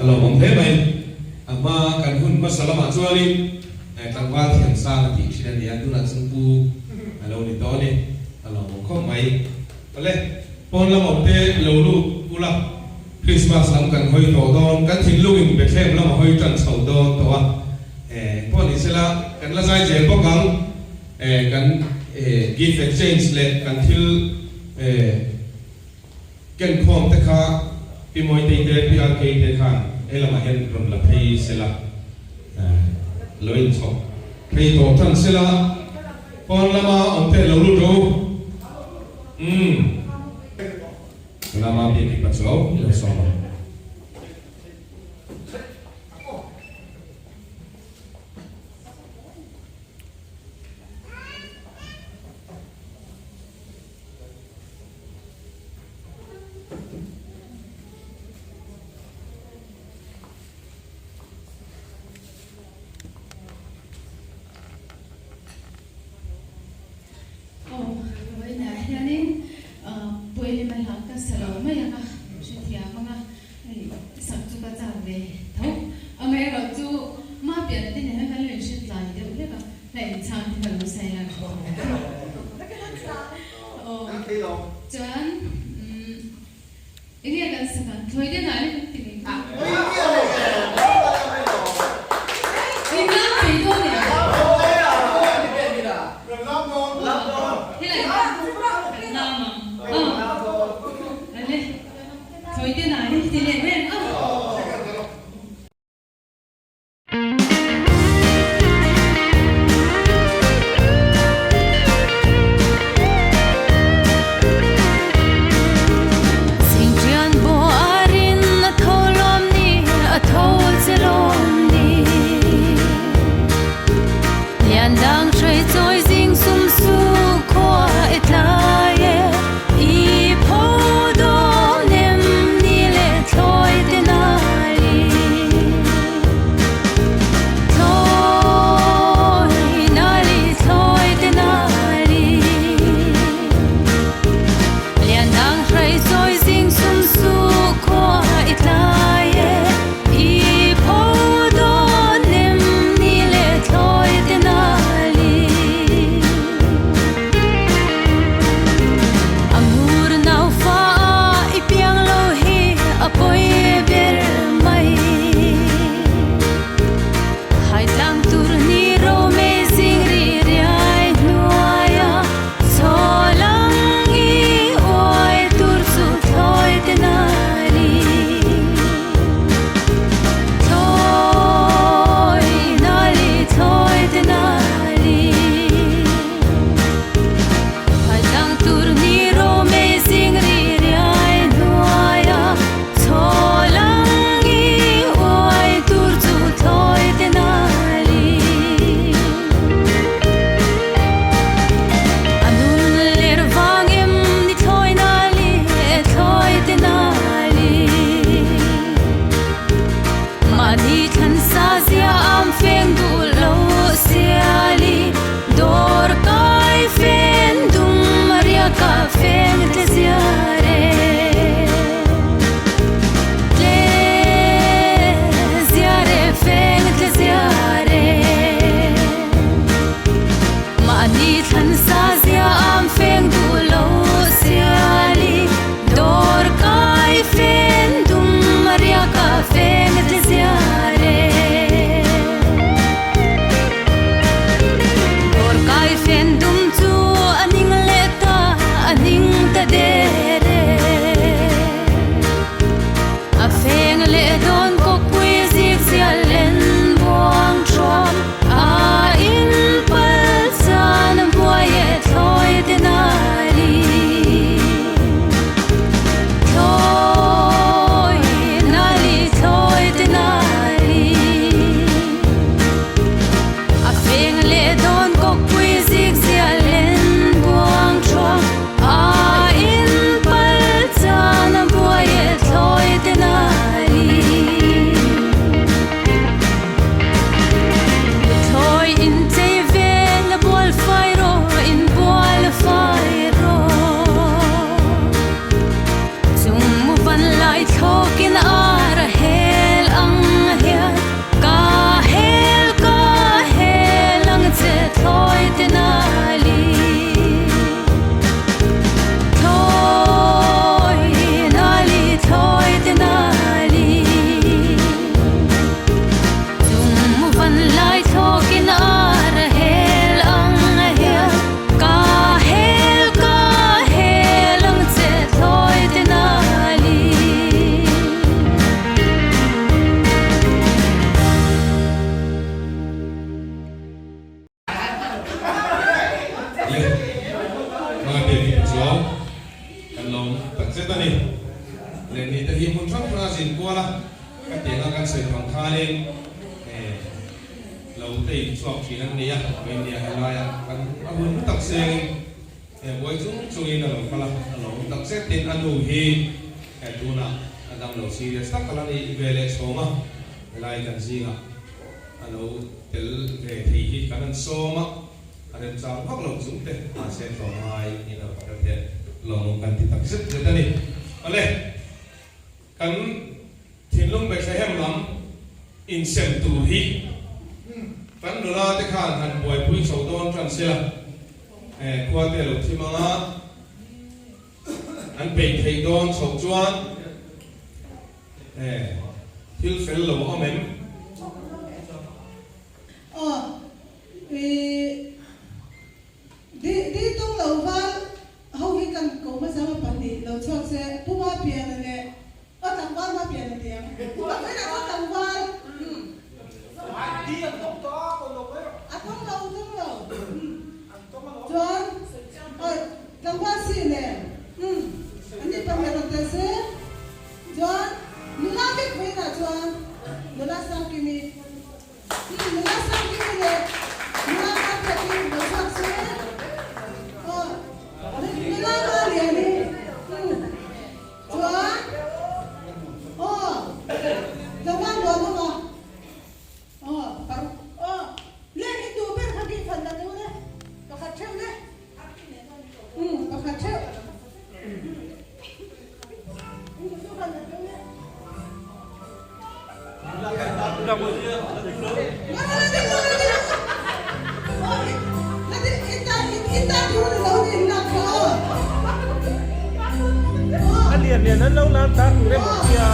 A lo awm hle mai. A hma kan hun hmasa lamah chuanin tlangval thiam sang a tih thin a ni a, tunah chuan pu a lo ni tawh a ni. A lo awm khawp mai. Awle, pawn lam awmte lo lut ula, Christmas lam kan hawi tawh dawn, kan thinlungin Bethlehem lam a hawi tan chho dawn tawh a, engpawh ni sela kan la zai zel bawk ang, kan gift exchange leh kan thil ken khawm te kha Pi Mawitei te, Pi Arkei te khan he lamah hian rawn la phei sela, lo inchhawk phei tawh tan sela, pawn lama awmte lo lut rawh u. Umm. Lama biak i pachuau i lo sawm ang. Aw, vawiinah hianin Puailima hla ka sa lo mai ang a, hrethiam ang a, hei sak chu ka chak ve tho. Amaherawh chu ma pian te nen kan lo inhre tlai deuh hlek a, hla inchhang te ka lo sai la Aw, chuan Enge kan sak ang? Thlawi te hnai kan ti mai kha. In lam thei dawn em? Helai kan lam ang. Ale, thlawi te hnai ti leh mai ang a. thlawkin ar a hel ang hian ka hel ka hel ang che thlawi te nali thlawi nali thlawi te nali Chung van lai thlawkin ar a hel ang hian ka hel ka hel ang che thlawi te nali. Le hma te hi chuan kan lawm takzet a ni. Le ni te hi hmun hrang hranga zin kual a. Ka tianga kan sawi vang khanin lo te in chhuak thin an ni a, Vainia helaia kan a hun tak sengin he buai chung chungin a lo kal a, a lo awm tak zetin a nu hi he tunah a dam lo serious tak a la ni ve leh chhawng a, helai kan zingah a lo tel ve thei hi kan han sawm a, a remchang vak lo chung te mahse tlawmngai in a lo kal te lawmawm kan ti tak zet zet a ni. Awle. Kan thinlung Bethlehem lam insem tur hi kan nula te khan han buaipui chho dawn tan sela, khua te lo thim anga an peih theih dawn chhoh chuan thil fel lo a awm em? Aw, i Di di tung lo val ho hi kan ko hmasa hma pahnih lo chhuak se Pu Mapiana leh Aw tlangval Mapiana ti ang. A vawiinah chuan tlangval. Di an tawng tawh a, ko lo mai rawh. A tawng lo, tawng lo. Chuan aw tlangval si nen an ni pahnih rawn tel se. Chuan nula vek vawiinah chuan nula Sangkimi. Nula Sangkimi leh nula Margaret-i lo chhuak se aw nula Maliani chuan aw tlangval Muanawma aw paruk aw leng in duh ber kha kih fan la teu le pakhat theuh le pakhat theuh in duh chu fan la teu le. A lian lian an lo lan ta tur emaw tia.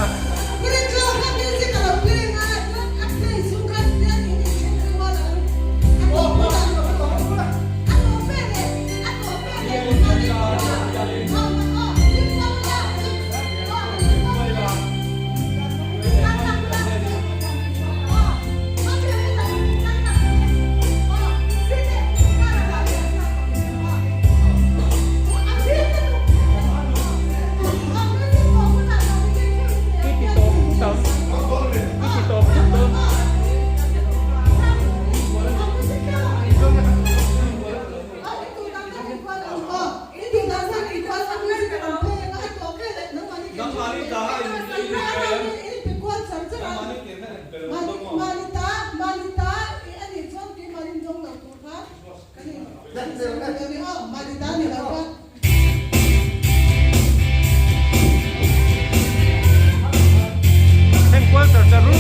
I ti tawp phut ang, i ti tawp phut dawn. Heng kual char char ru.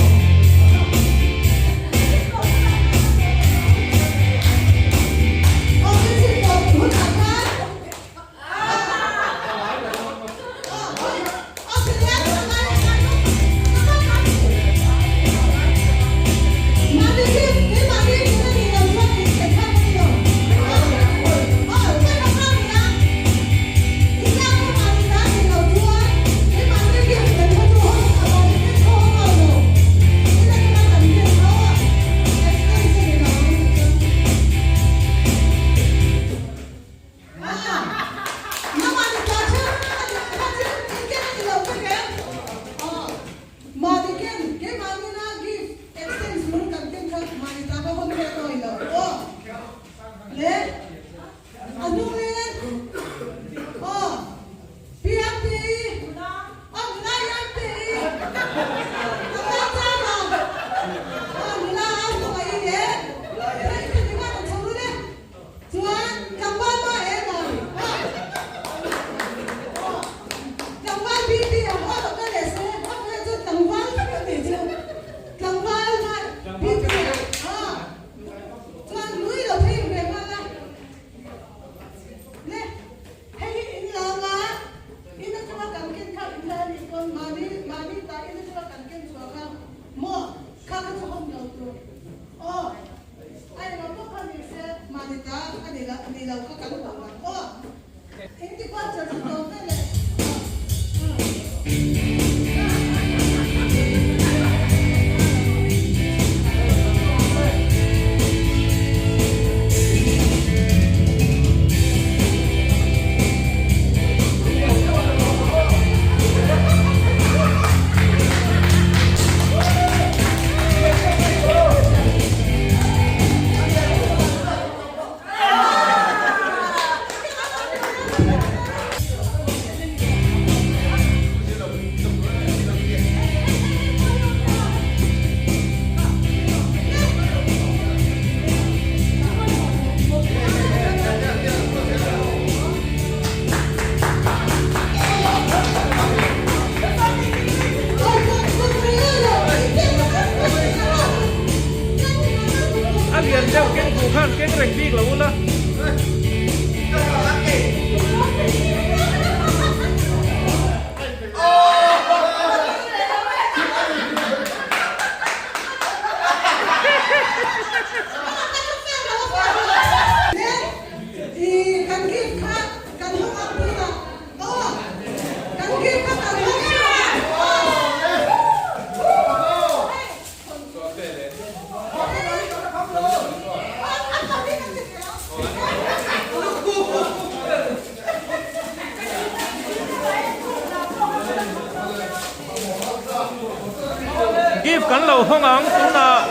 Gift kan lo hawng ang tunah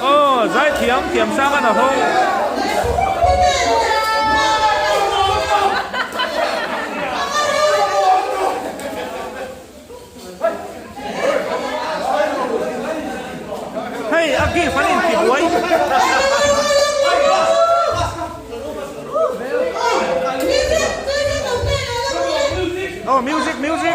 aw zaithiam thiam sang an a hawng. Hei a gift an inti buai. Oh music music.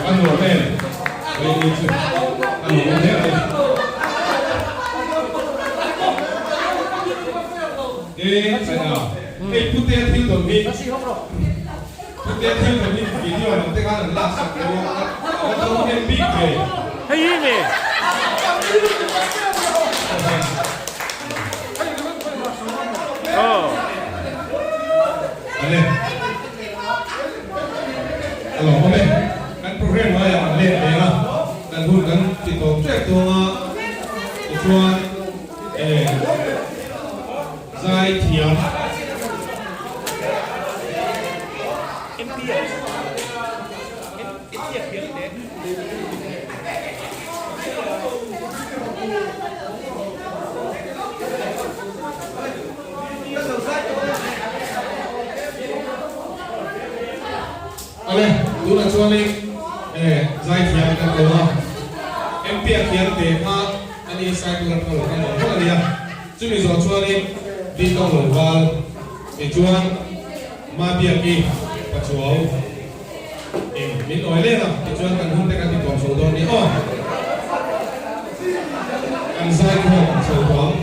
A nuam em? Lei chu a nuam hle mai. E China, hei Putea thil dawn hi, Putea thil dawn hi video lam te khan an lak sak lo a, a dawng hnem bik ve. Hei hi nge? Aw. Ale. A lawmawm e. Kan program laiah an let leng a, kan hun kan ti tawp ṭep dawn a, tichuan eh zai thiam. Awle, tunah chuanin eh zaithiam kan lo a, MP a thiam te kha a ni cycle atanga lo kal lo vek a nia, chumi zawh chuanin Dintawng lo val tichuan Mabiaki Pachuau in min awi leng a, tichuan kan hun te kan ti tuam chho dawn ni aw, kan zaikhawm chho tawh ang.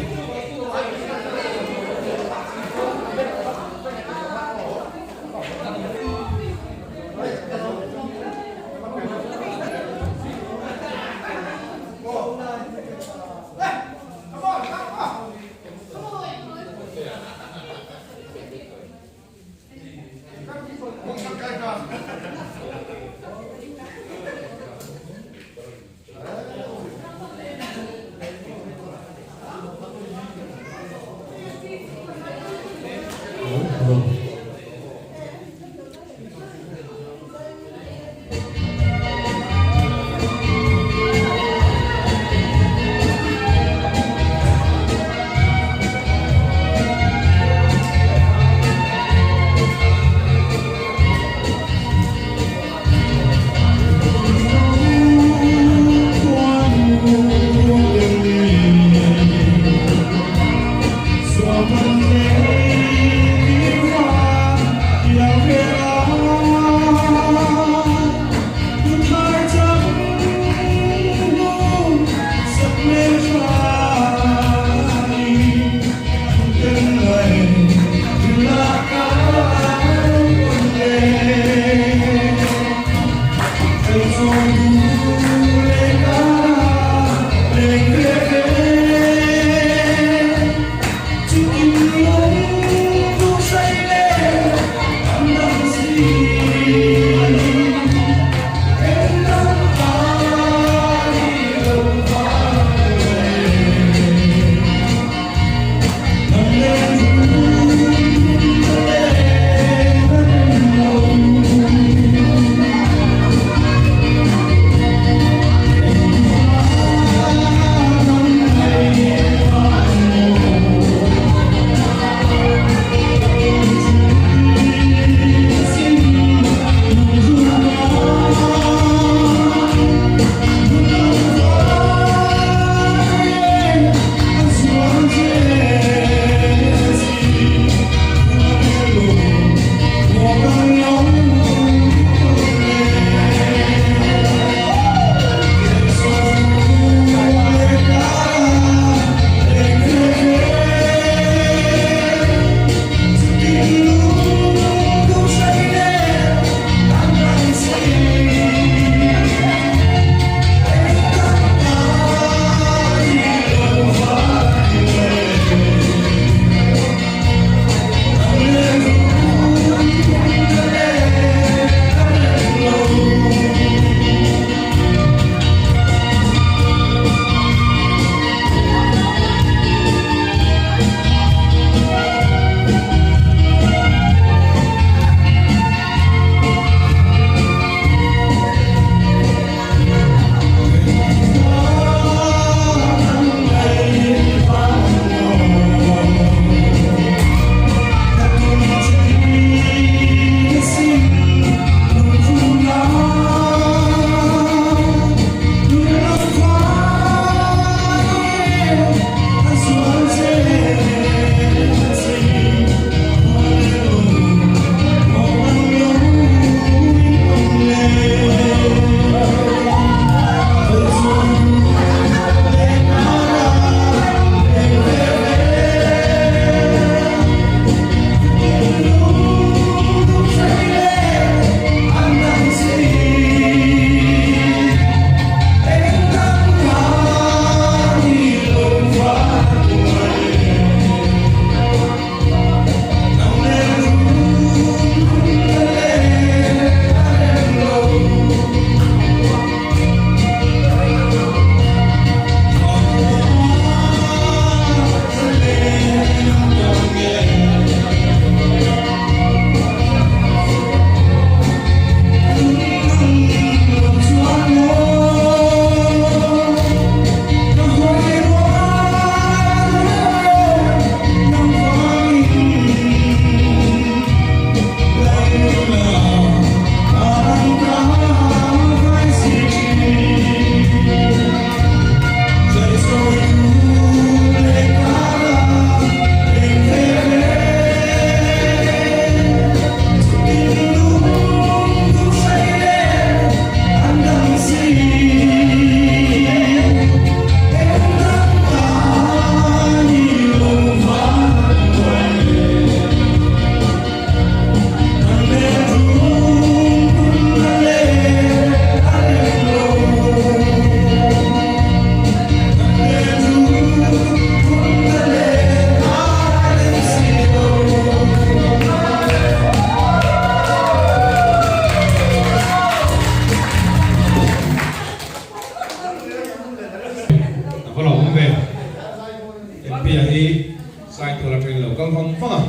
vang a,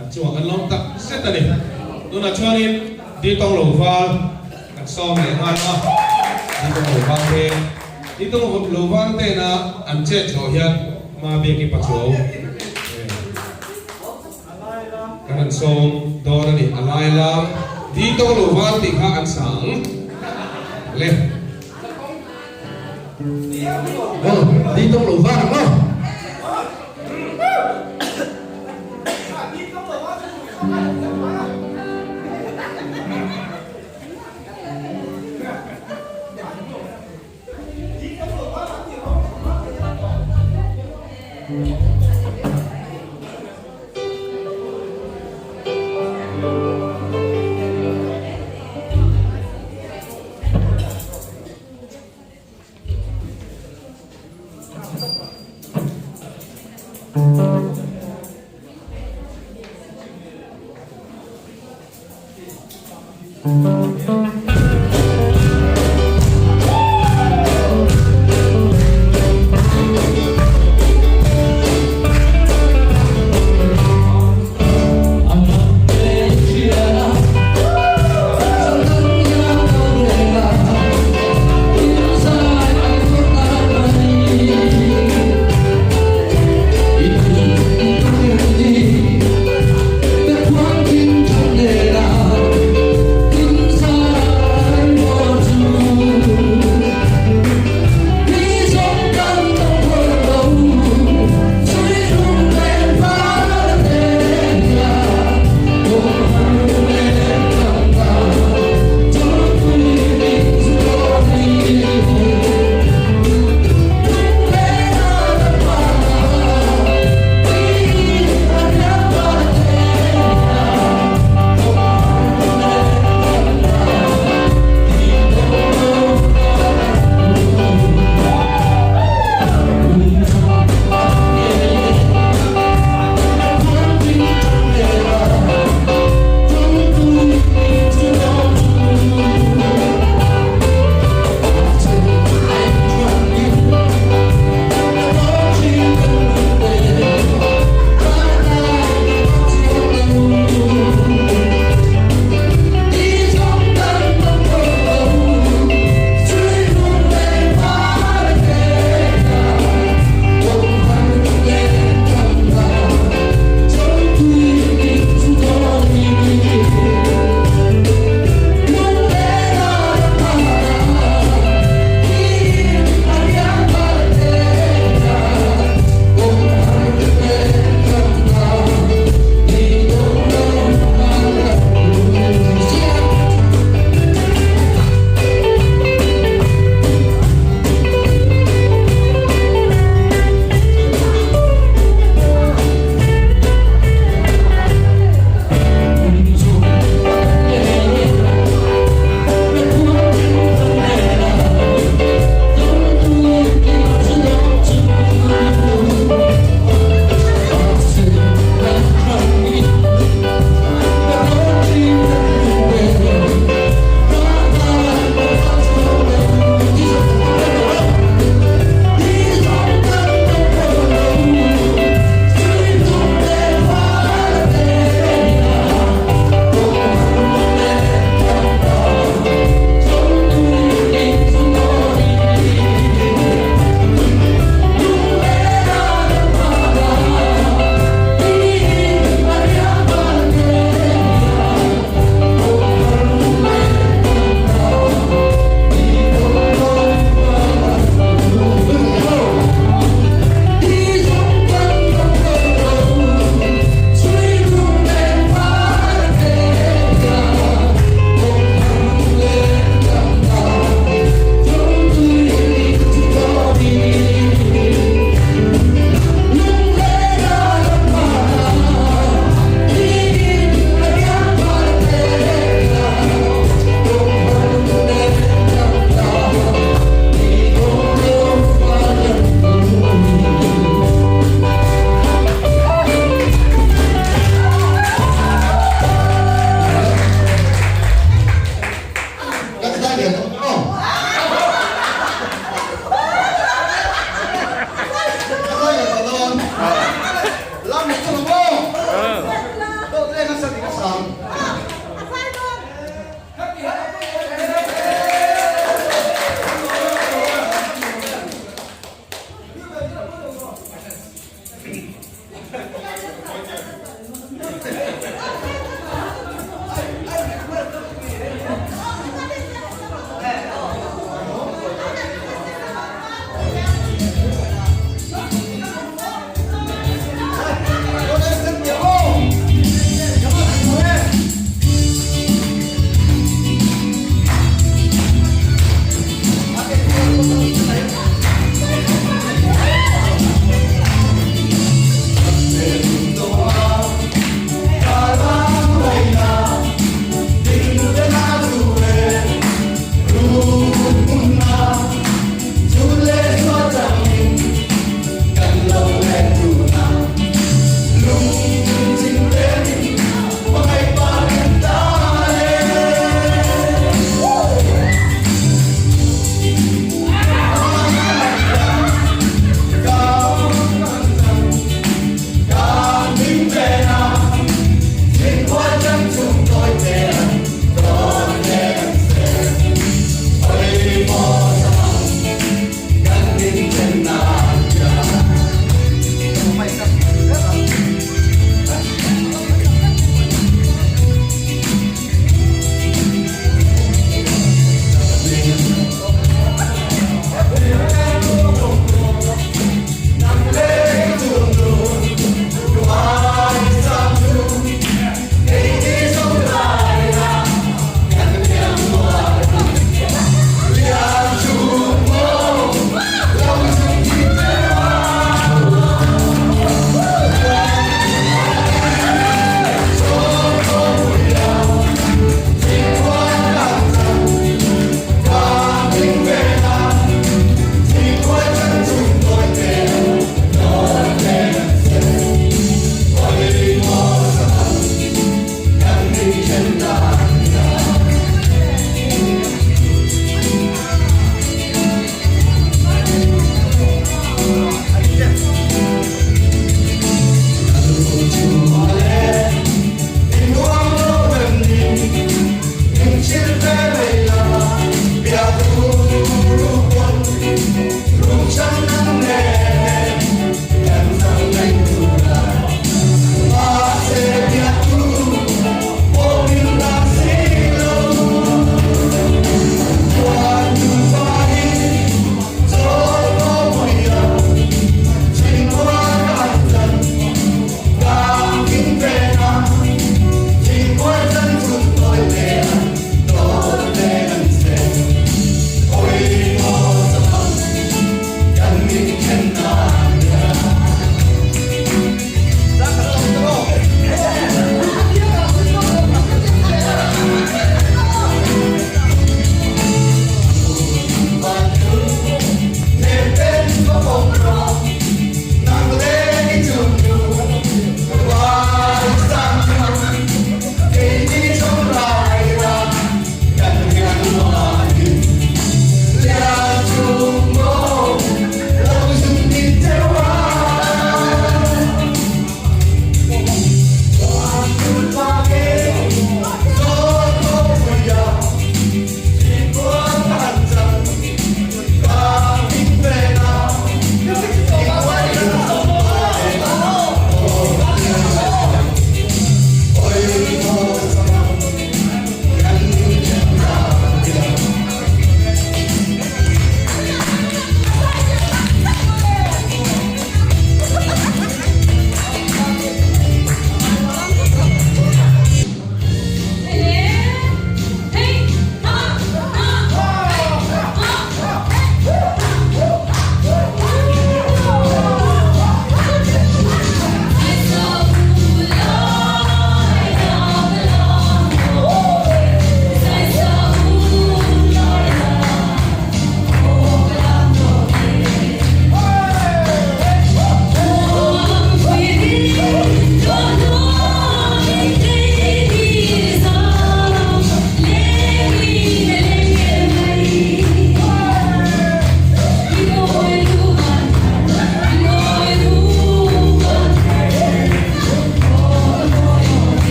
an chungah kan lawm tak zet a ni. Tunah chuanin Ditawng lo val kan sawm leh nghal a, Ditawng lo val te, Ditawng lo val tena an chet zawh hian Mabiaki Pachuau kan han sawm dawn a ni. A lai lam Ditawng lo val tih kha an sa ang le. Aw, Ditawng lo val ang aw.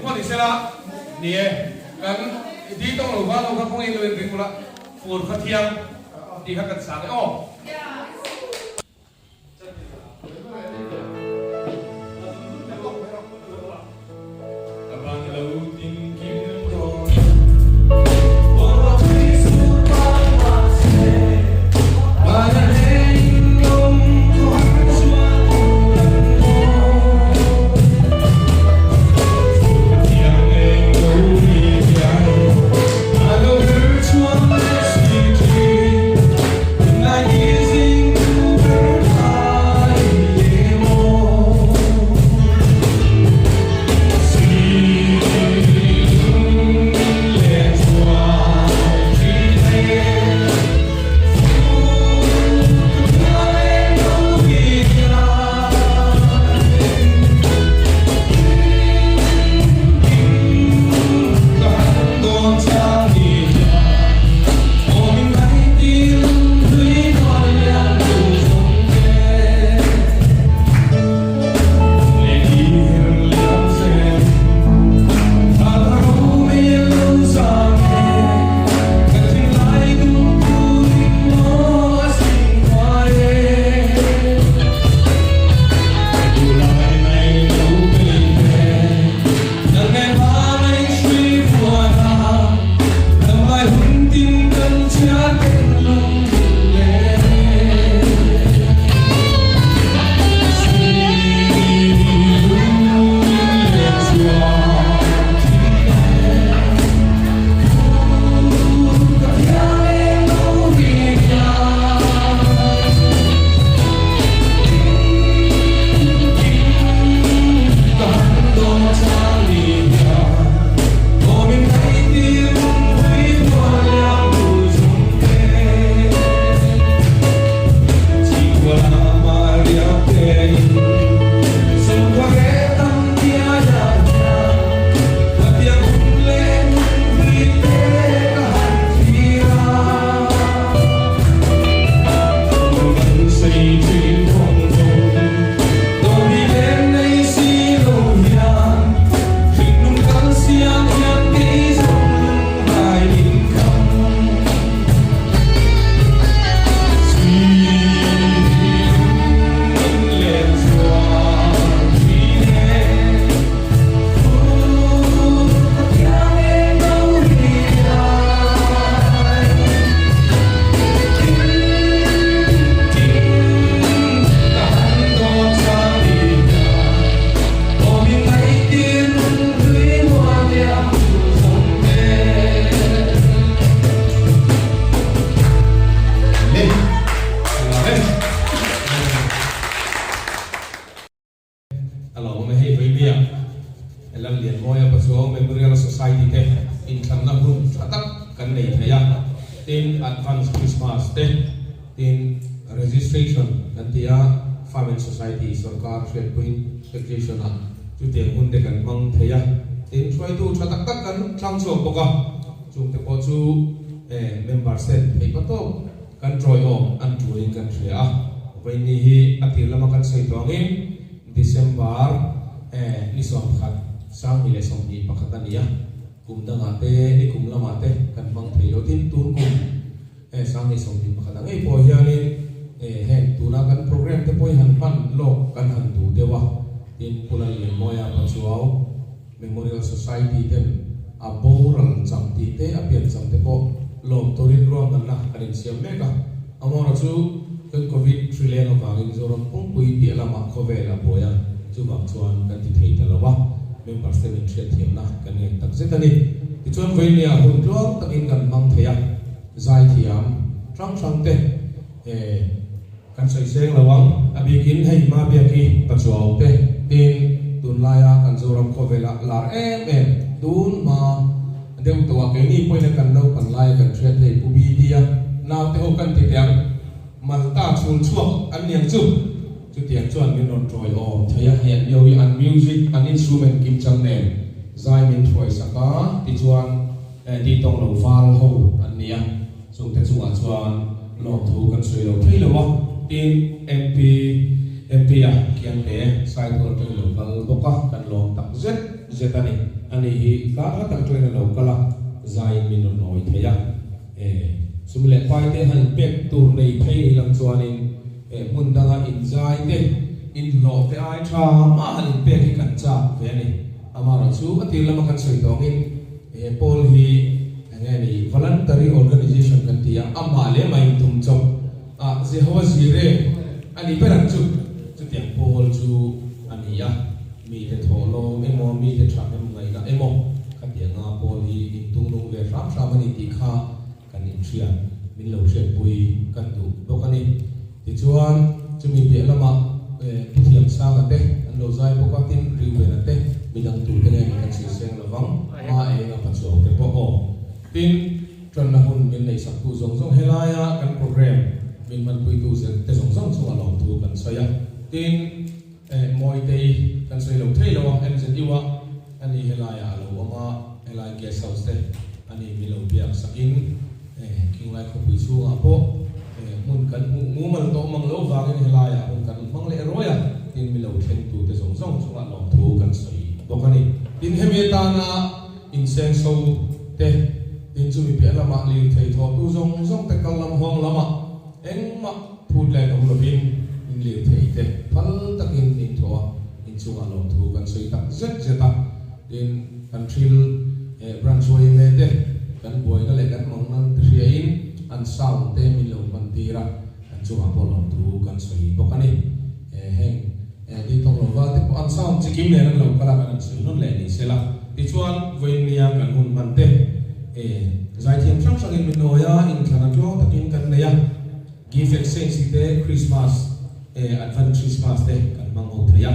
Engpawh ni sela, ni e, kan di tawng lo va lo kha kawngin lo inring ula, fur kha thiang tih kha kan sang e aw. A lo awm e hei Vainia Lallianmawia Pachuau Memorial Society te inthlanna hun tha tak kan nei thei a, tin Advance Christmas te tin Registration kan ti a, Farming Society sorkar hriatpuiin taxation ah chutiang hun te kan hmang thei a, tin hruaitu tha tak tak kan thlang chhuak bawk a, chungte pawh chu members ten theihpa tawp Kan ṭawiawm an ṭulin kan hria a, vawiinni hi a tir lama kan sawi tawh angin December ni 11, 2021 a ni a, kum dangah te ni kum lamah te kan hmang thei lo. Tin, tun kum 2021 ah ngei pawh hianin heng tuna kan program te pawh hi han hman lawk kan han duh deuh a, tin Pu Lallianmawia Pachuau Memorial Society ten a boral cham tih te a pian cham te pawh lawm turin ruahmanna kan insiam mek a. Amawra chu kan Covid hri leng avangin Zoram pumpui piah lamah khawvel a buai a, chuvang chuan kan ti thei ta lo a, members te min hriatthiamna kan ngen tak zet a ni. Tichuan Vainia hun tluang takin kan hmang thei a, zaithiam hrang hrang te Kan sawi seng lo ang, a bikin hei Mabiaki Pachuau te tin tunlaia kan Zoram khawvela lar em em tun hma deuh tawh a keini pawhin a kan naupan laia kan hriat hei Pu Bidia naute ho kan ti teh ang Malta chhul chhuak an niang chu chutiang chuan min rawn tawi awm thei a hei an nio hi an music an instrument kim chang nen zai min thuai sak a tichuan tih tawng lo val ho an nia. Chungte chungah chuan lawmthu kan sawi lo thei lo a, tin MP MP a Kiangte Saitual tawng lo kal bawk a, kan lawm tak zet zet a ni. Ani hi tlar hla tak atangin a lo kal a, zaiin min rawn awi thei a. E, sum leh pai te han inpek tur nei phei ni lang chuanin e, hmun danga inzai te, inhlawh te ai tha mah han inpek hi kan chak ve a ni. Amaherawhchu a tir lama kan sawi tawngin he pawl hi eng nge ni, voluntary organization kan ti a, amah leh mah intum chawp a, Jehovah Jireh a ni ber ang chu, chutiang pawl chu a ni a. Mite thawhlawm emaw, mite thahnem ngaihna emaw khatianga pawl hi intunglung ve hram hram a ni tih kha kan inhriat, min lo hriatpui kan duh bawk a ni. Tichuan, chumi piah lamah Pu Thiamsanga te an lo zai bawk a, tin Reuben-a te, midang tute nge ni kan sawi seng lovang, Ma Enga Pachuau te pawh aw. Tin, tanna hun min neihsaktu zawng zawng helaia kan programme min hmanpuitu te zawng zawng chungah lawmthu kan sawi a, tin, Eh, Mawitei kan sawi lo thei lo a, MZU a ani helaiah a lo awm a, helai guest house te ani min lo biak sakin eh Kinglai khawpui chhungah pawh eh hmun kan hmuh mumal tawh mang lo vangin helaiah hun kan hmang leh rawi a, tin min lo thlengtu te zawng zawng chungah lawmthu kan sawi bawk a ni. Tin hemi atana insengso te, tin chumi piah lamah lirthei thawhtu zawng zawng te kal lam hawng lamah engmah Phut len awm lovin in lirthei te phal takin in thaw a, in chungah lawmthu kan sawi tak zet zet a, tin kan thil eh branch yma te kan buaina leh kan mang nan te hriain an sound te min lo hman tir a, an chungah pawh lawmthu kan sawi bawk a ni. Eh heng eh ding tawk lo val te pawh an sound chikim nen an lo kal a kan han sawi nawn leh ni sela, tichuan vawiin kan hun hman te eh zaithiam hrang hrangin min nawi a, inthlan a tluang takin kan nei a. Gift exchange te Christmas eh Advent Christmas te kan hmang ho thei a,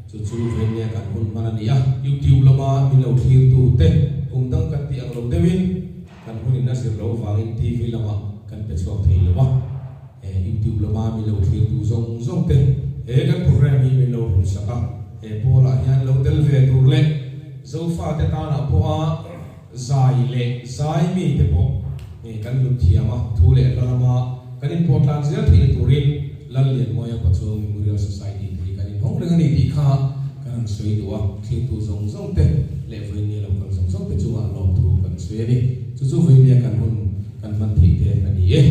chu chu vawiin kan hun hman a ni a, YouTube lama min lo thlir tu te kum dang kan tih ang lo deuhin kan hun in a zir loh vangin TV lamah kan pe chhuak thei lo a, eh YouTube lama min lo thlir tu zawng zawng te he kan program hi min lo hlut sak a, he pawlah hian lo tel ve tur leh Zofate tanah pawha Zai leh zai mi te pawh kan lut thiam a, thu leh hla lama kan inpawh tlan zel theihna turin Lallianmawia Pachuau Memorial Society te hi kan inhawng reng a ni tih kha kan han sawi duh a, thlirtu zawng zawng te leh vawinia lo kal zawng zawng te chungah lawmthu kan sawi a ni. Chu chu vawinia kan hun kan hman theih te a ni e.